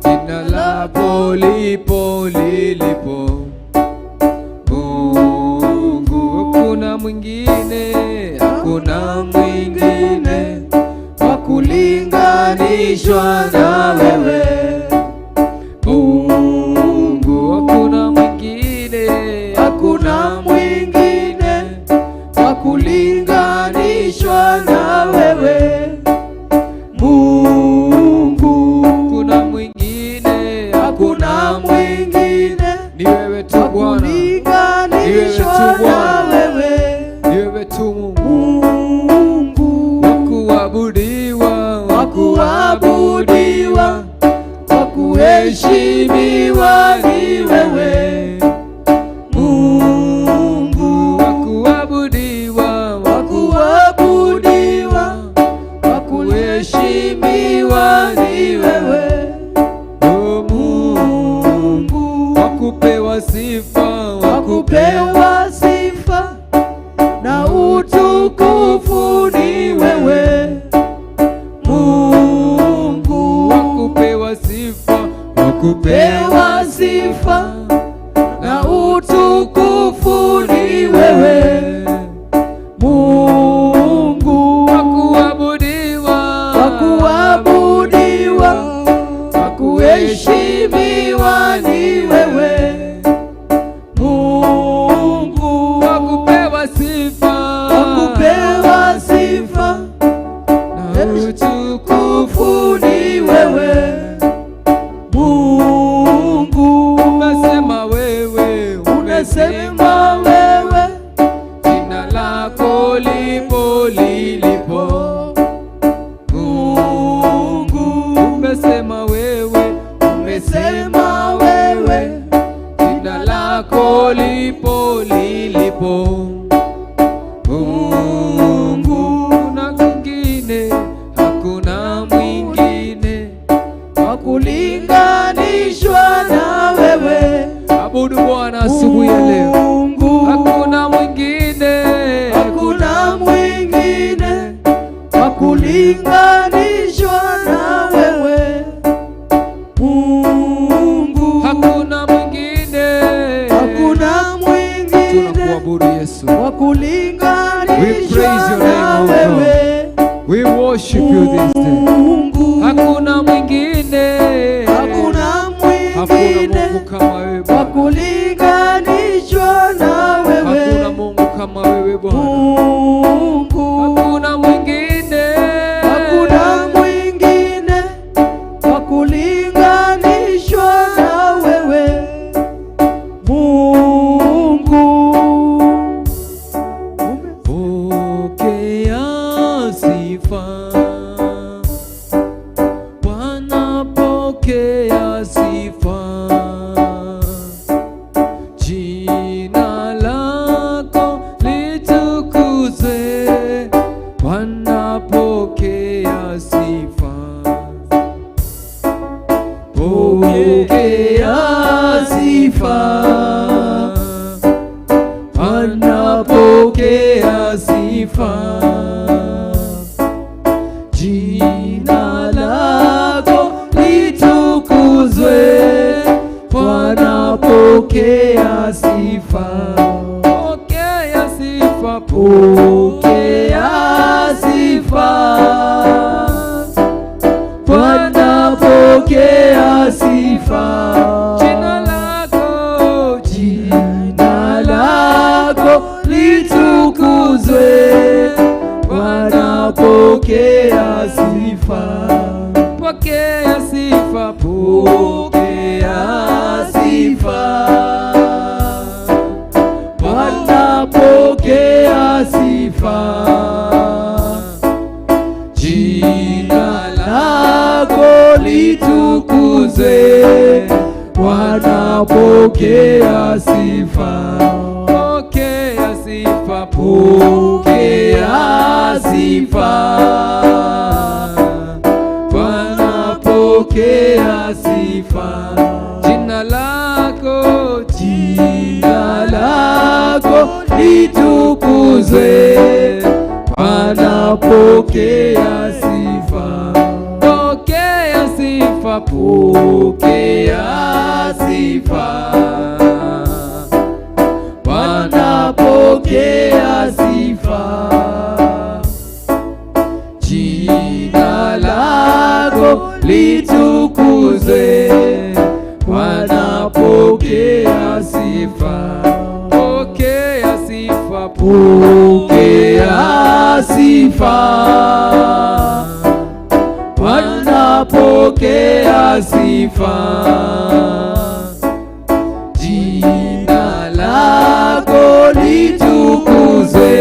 S5: jina lako lipo lilipo Mungu. Hakuna mwingine, hakuna mwingine wa kulinganishwa na wewe Mungu. Hakuna mwingine, hakuna mwingine wa kulinganishwa na wewe Mungu. Hakuna mwingine, hakuna mwingine, ni wewe tu Bwana, ni wewe tu
S3: Kulinganishwa na
S5: Bwana,
S3: wewe
S5: ni wewe tu Mungu.
S3: Mungu.
S5: Wakuabudiwa, wakuabudiwa, wakuheshimiwa ni wewe Mungu. Wakuabudiwa, wakuabudiwa, wakuheshimiwa ni wewe O Mungu. Wakupewa sifa,
S3: Wakupewa sifa na utukufu ni wewe Mungu.
S5: Wakupewa sifa, wakupewa
S3: Pewa sifa na utukufu ni wewe Mungu.
S5: Wakuabudiwa,
S3: Wakuabudiwa, wakuheshimiwa ni wewe Mungu.
S5: Wakupewa sifa,
S3: Wakupewa sifa
S5: na utukufu
S3: ni wewe Mungu.
S5: Umesema wewe,
S3: Umesema wewe
S5: jina lako lipo lilipo Mungu. Umesema wewe,
S3: umesema kulinganishwa na wewe.
S5: Abudu Bwana asubuhi ya leo.
S3: Mungu,
S5: Hakuna mwingine,
S3: hakuna mwingine wa kulinganishwa na wewe. Mungu,
S5: Hakuna mwingine,
S3: hakuna mwingine
S5: Tunakuabudu Yesu.
S3: wa
S5: We praise
S3: kulinganishwa
S5: your
S3: na
S5: name, O God.
S3: wewe.
S5: We worship you this day.
S3: Mungu,
S5: Hakuna mwingine,
S3: hakuna
S5: hakuna
S3: mwingine
S5: Mungu kama wewe
S3: wa
S5: Bwana.
S3: kulinganishwa na
S5: Hakuna
S3: wewe.
S5: Mungu kama wewe Bwana.
S3: Mungu,
S5: Hakuna mwingine,
S3: hakuna mwingine wa kulinganishwa na wewe. Mungu,
S5: Pokea sifa, Bwana, pokea sifa. Jina lako litukuzwe, Bwana, pokea sifa. Pokea sifa, Bwana, pokea sifa. Jina lako litukuzwe, Bwana, pokea sifa. Pokea sifa, pokea sifa. Bwana, pokea sifa. Jina lako, jina lako litukuzwe, Bwana, pokea sifa. Pokea sifa, pokea sifa. Bwana, pokea sifa. Jina lako litukuzwe, Bwana, pokea sifa. Pokea sifa, pokea sifa. Bwana, pokea sifa. Jina lako, jina lako litukuzwe, Bwana, pokea sifa. Pokea sifa, pokea sifa. Bwana, pokea sifa. Jina lako litukuzwe, Bwana, pokea sifa. Pokea sifa, pokea sifa. Bwana, pokea sifa. Jina lako litukuzwe,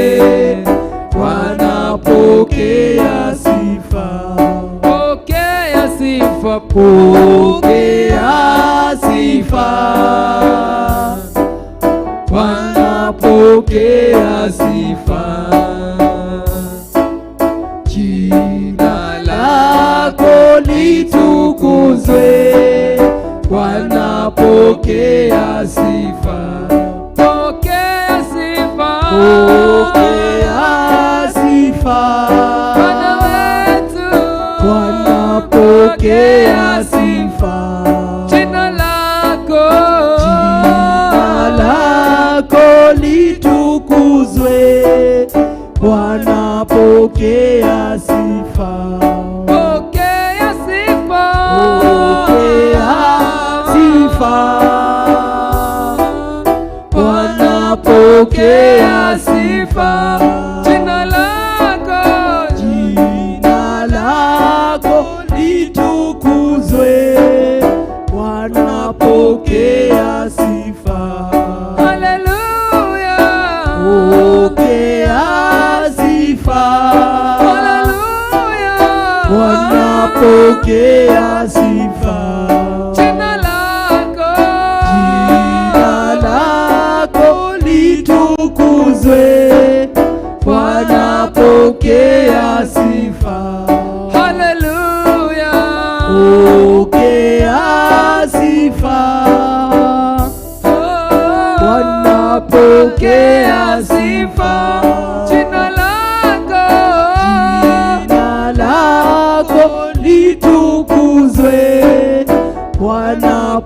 S5: Bwana, pokea sifa. Pokea sifa, pokea sifa. Bwana, pokea sifa. Jina lako litukuzwe, Bwana, pokea sifa. Pokea sifa,
S3: pokea sifa.
S5: Bwana wetu,
S3: Bwana, pokea sifa.
S5: Jina lako,
S3: Jina lako litukuzwe,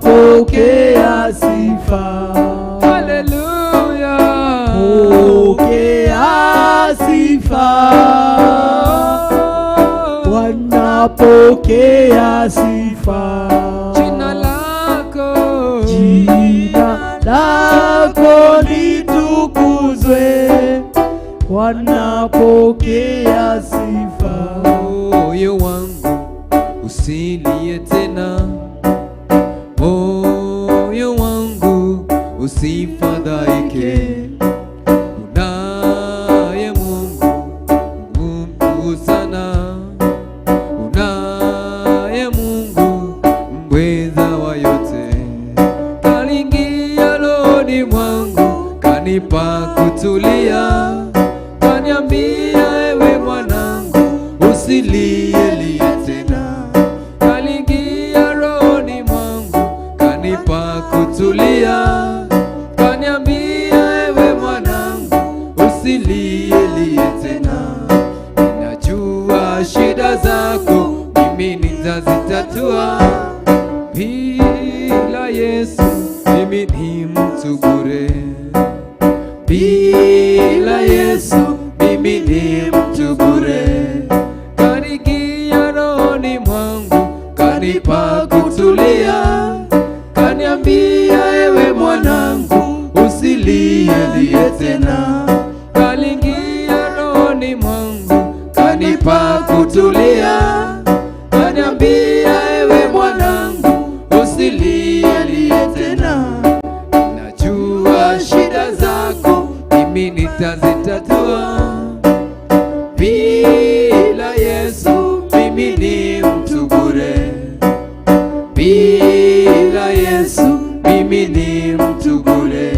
S3: Bwana pokea sifa.
S5: Haleluya,
S3: pokea sifa. Bwana pokea sifa.
S5: Jina lako,
S3: jina lako litukuzwe. Bwana pokea sifa.
S5: Moyo wangu usilie tena, moyo wangu usifadhaike. Unaye Mungu mkuu sana, unaye Mungu mweza wa yote. Kalingia rohoni mwangu, kanipa kutulia, kaniambia ewe mwanangu usilie lie tena. Kalingia rohoni mwangu, kanipa kutulia, kaniambia ewe mwanangu usilie lie tena. Ninajua shida zako, mimi nitazitatua. Bila Yesu mimi ni mtu bure. Bila Yesu mimi ni mtu bure. Kaniingia rohoni mwangu, kanipa kutulia, kaniambia ewe mwanangu usilie lie tena. Kaniingia rohoni mwangu, kanipa kutulia, kaniambia ewe mwanangu usilie lie tena. Najua shida zako, mimi nitazitatua. Bila Yesu mimi ni mtu bure. Bila Yesu mimi ni mtu bure.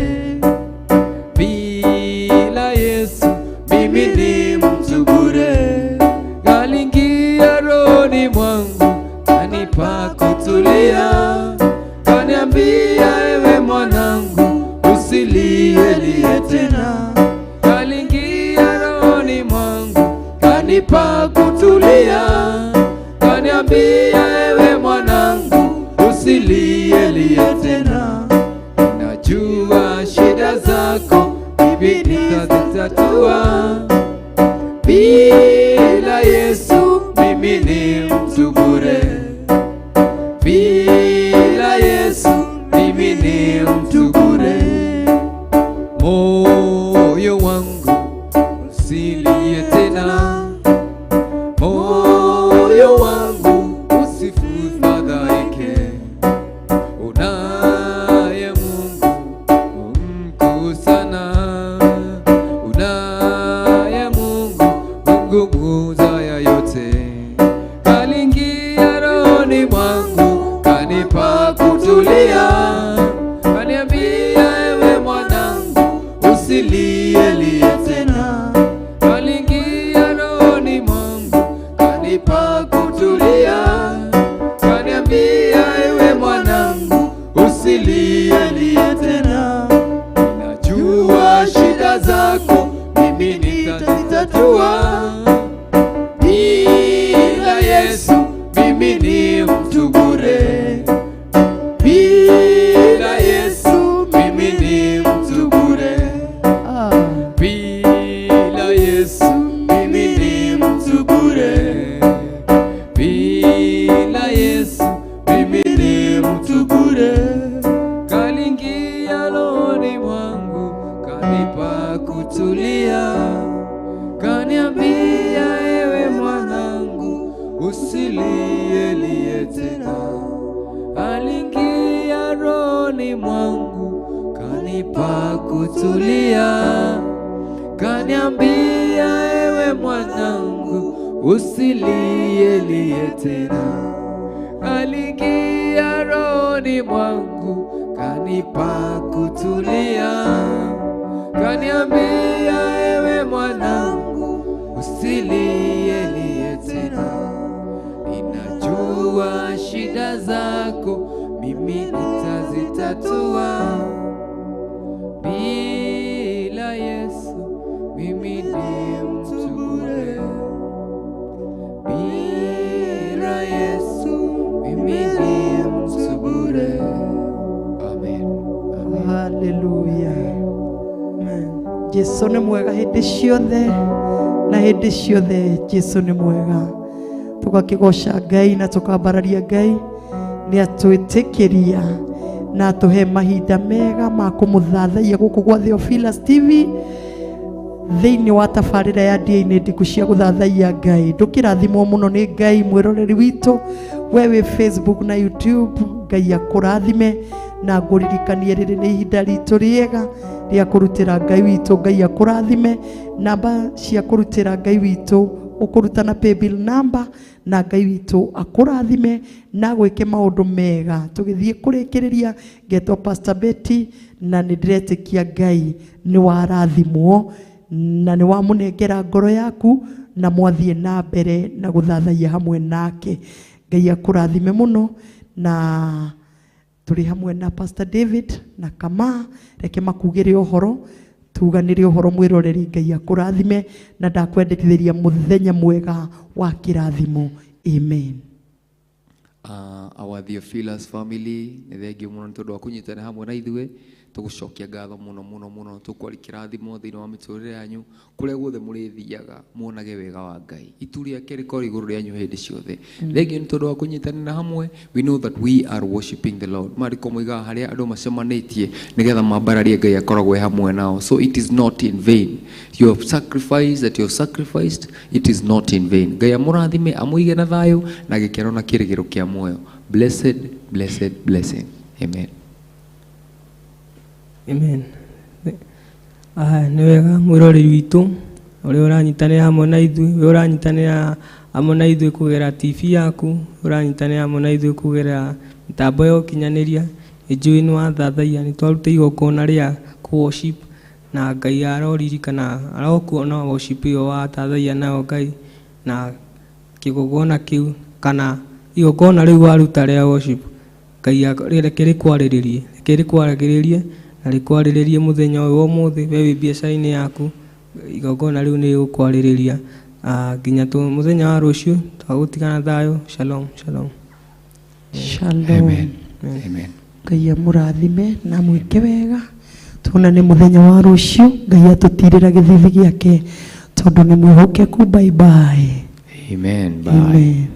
S5: Bila Yesu mimi ni mtu bure. Kalingia rohoni mwangu, kanipa kutulia, kaniambia ewe mwanangu usilie lie tena. Kalingia rohoni mwangu, kanipa kutulia, kaniambia ewe mwanangu usilie lie tena. Najua shida zako, mimi nitazitatua. Bila Yesu mimi ni mtu bure. Bila Yesu mimi ni mtu bure. Moyo wangu usilie tena, moyo wangu usifadhaike. Unaye Mungu mkuu sana, unaye Mungu nguvu ya yote. Kalingia rohoni mwangu, kanipa kutulia, kaniambia ewe mwanangu usilie lie tena. Kalingia rohoni mwangu, kanipa kutulia, kaniambia ewe mwanangu usilie lie tena. Najua shida zako, mimi nitazitatua. Bila Yesu mimi ni mtu bure. Bila Yesu mimi ni mtu bure. Bila Yesu mimi ni mtu bure. Bila Yesu mimi ni mtu bure. Kalingia rohoni mwangu, kanipa kutulia, kaniambia ewe mwanangu usilie lie tena. Alingia rohoni mwangu, kanipa kutulia, kaniambia ewe mwanangu usilie lie tena. Aliingia rohoni mwangu, kanipa kutulia, kaniambia ewe mwanangu usilie lie tena. Ninajua shida zako, mimi nitazitatua. Bila Yesu mimi ni mtu bure. Bila Yesu mimi ni mtu bure.
S3: Jesu nĩ mwega hĩndĩ ciothe na hĩndĩ ciothe Jesu nĩ mwega. Tũgakĩgoca Ngai na tũkambararia Ngai nĩ atwĩtĩkĩria na atũhe mahinda mega ma kũmũthathaiya gũkũ gwa Theophilus TV thĩinĩ wa tabarĩra ya ndĩa-inĩ ndiku cia gũthathaiya Ngai. Ndũkĩrathimwo mũno nĩ Ngai mwĩroreri witũ, we wĩ Facebook na YouTube. Ngai akũrathime na ngũririkanie rĩrĩ nĩ ihinda ritũ rĩega rĩa kũrutĩra Ngai witũ. Ngai akũrathime. Namba cia kũrutĩra Ngai witũ ũkũruta na paybill number, na Ngai witũ akũrathime na gwĩke maũndũ mega. Tũgĩthiĩ kũrĩkĩrĩria ngetwo Pastor Betty, na nĩ ndĩretĩkia Ngai nĩ warathimwo na nĩ wamũnengera ngoro yaku na mwathiĩ na mbere na gũthathaiya hamwe nake. Ngai akũrathime mũno. Na tũrĩ hamwe na Pastor David na Kama, reke makugĩre ũhoro, tuganĩre ũhoro mwĩroreri. Ngai akũrathime na ndakwendekithĩria mũthenya mwega wa kĩrathimo. Amen.
S5: Our Theophilus family, nĩ thengio mũno nĩ tondũ wa kũnyitana hamwe na ithuĩ. Tũgũcokia ngatho mũno mũno mũno, tũkwari kĩrathimo thĩinĩ wa mĩtũrĩre yanyu kũrĩa guothe mũrĩthiaga, muonage wega wa Ngai, itu rĩake rĩkorwo igũrũ rĩanyu hĩndĩ ciothe. Thengio nĩ tondũ wa kũnyitanĩra hamwe. We know that we are worshiping the Lord. Mariko moigaga harĩa andũ macemanĩtie nĩgetha mambararie Ngai akoragwo e hamwe nao. So it is not in vain your sacrifice that you have sacrificed, it is not in vain. Ngai amũrathime, amũige na thayũ na gĩkeno na kĩrĩgĩro kĩa muoyo. Blessed, blessed, blessing. Amen.
S6: Amen. Aya nĩ wega mwĩroreri witũ ũrĩa ũranyitanĩra hamwe na ithuĩ, we ũranyitanĩra hamwe na ithuĩ kũgerera TV yaku, ũranyitanĩra hamwe na ithuĩ kũgerera mĩtambo ya ũkinyanĩria. Nĩnjũĩ nĩ wathathaiya, nĩ twaruta igongona rĩa kũ worship na Ngai aroririkana, arokuona worship ĩyo wathathaiya nayo Ngai, na kĩgongona kĩu kana igongona rĩu waruta rĩa worship, Ngai reke rĩkwarĩrĩrie, reke rĩkwaragĩrĩrie na rĩkwarĩrĩrie mũthenya ũyũ wa ũmũthĩ. We wĩ biacara-inĩ yaku, igongona rĩu nĩ rĩgũkwarĩrĩria nginya mũthenya wa rũciũ. Twagũtigana thayũ. Shalom, shalom.
S3: Shalom.
S5: Amen. Amen.
S3: Ngai amũrathime na mwĩke wega. Tuonane mũthenya wa rũciũ. Ngai atũtirĩra gĩthithi gĩake tondũ nĩ mwĩhokeku. Bye bye.
S5: Amen. Bye.
S3: Amen.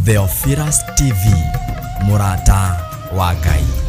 S1: Theophilus TV, mũrata wa Ngai.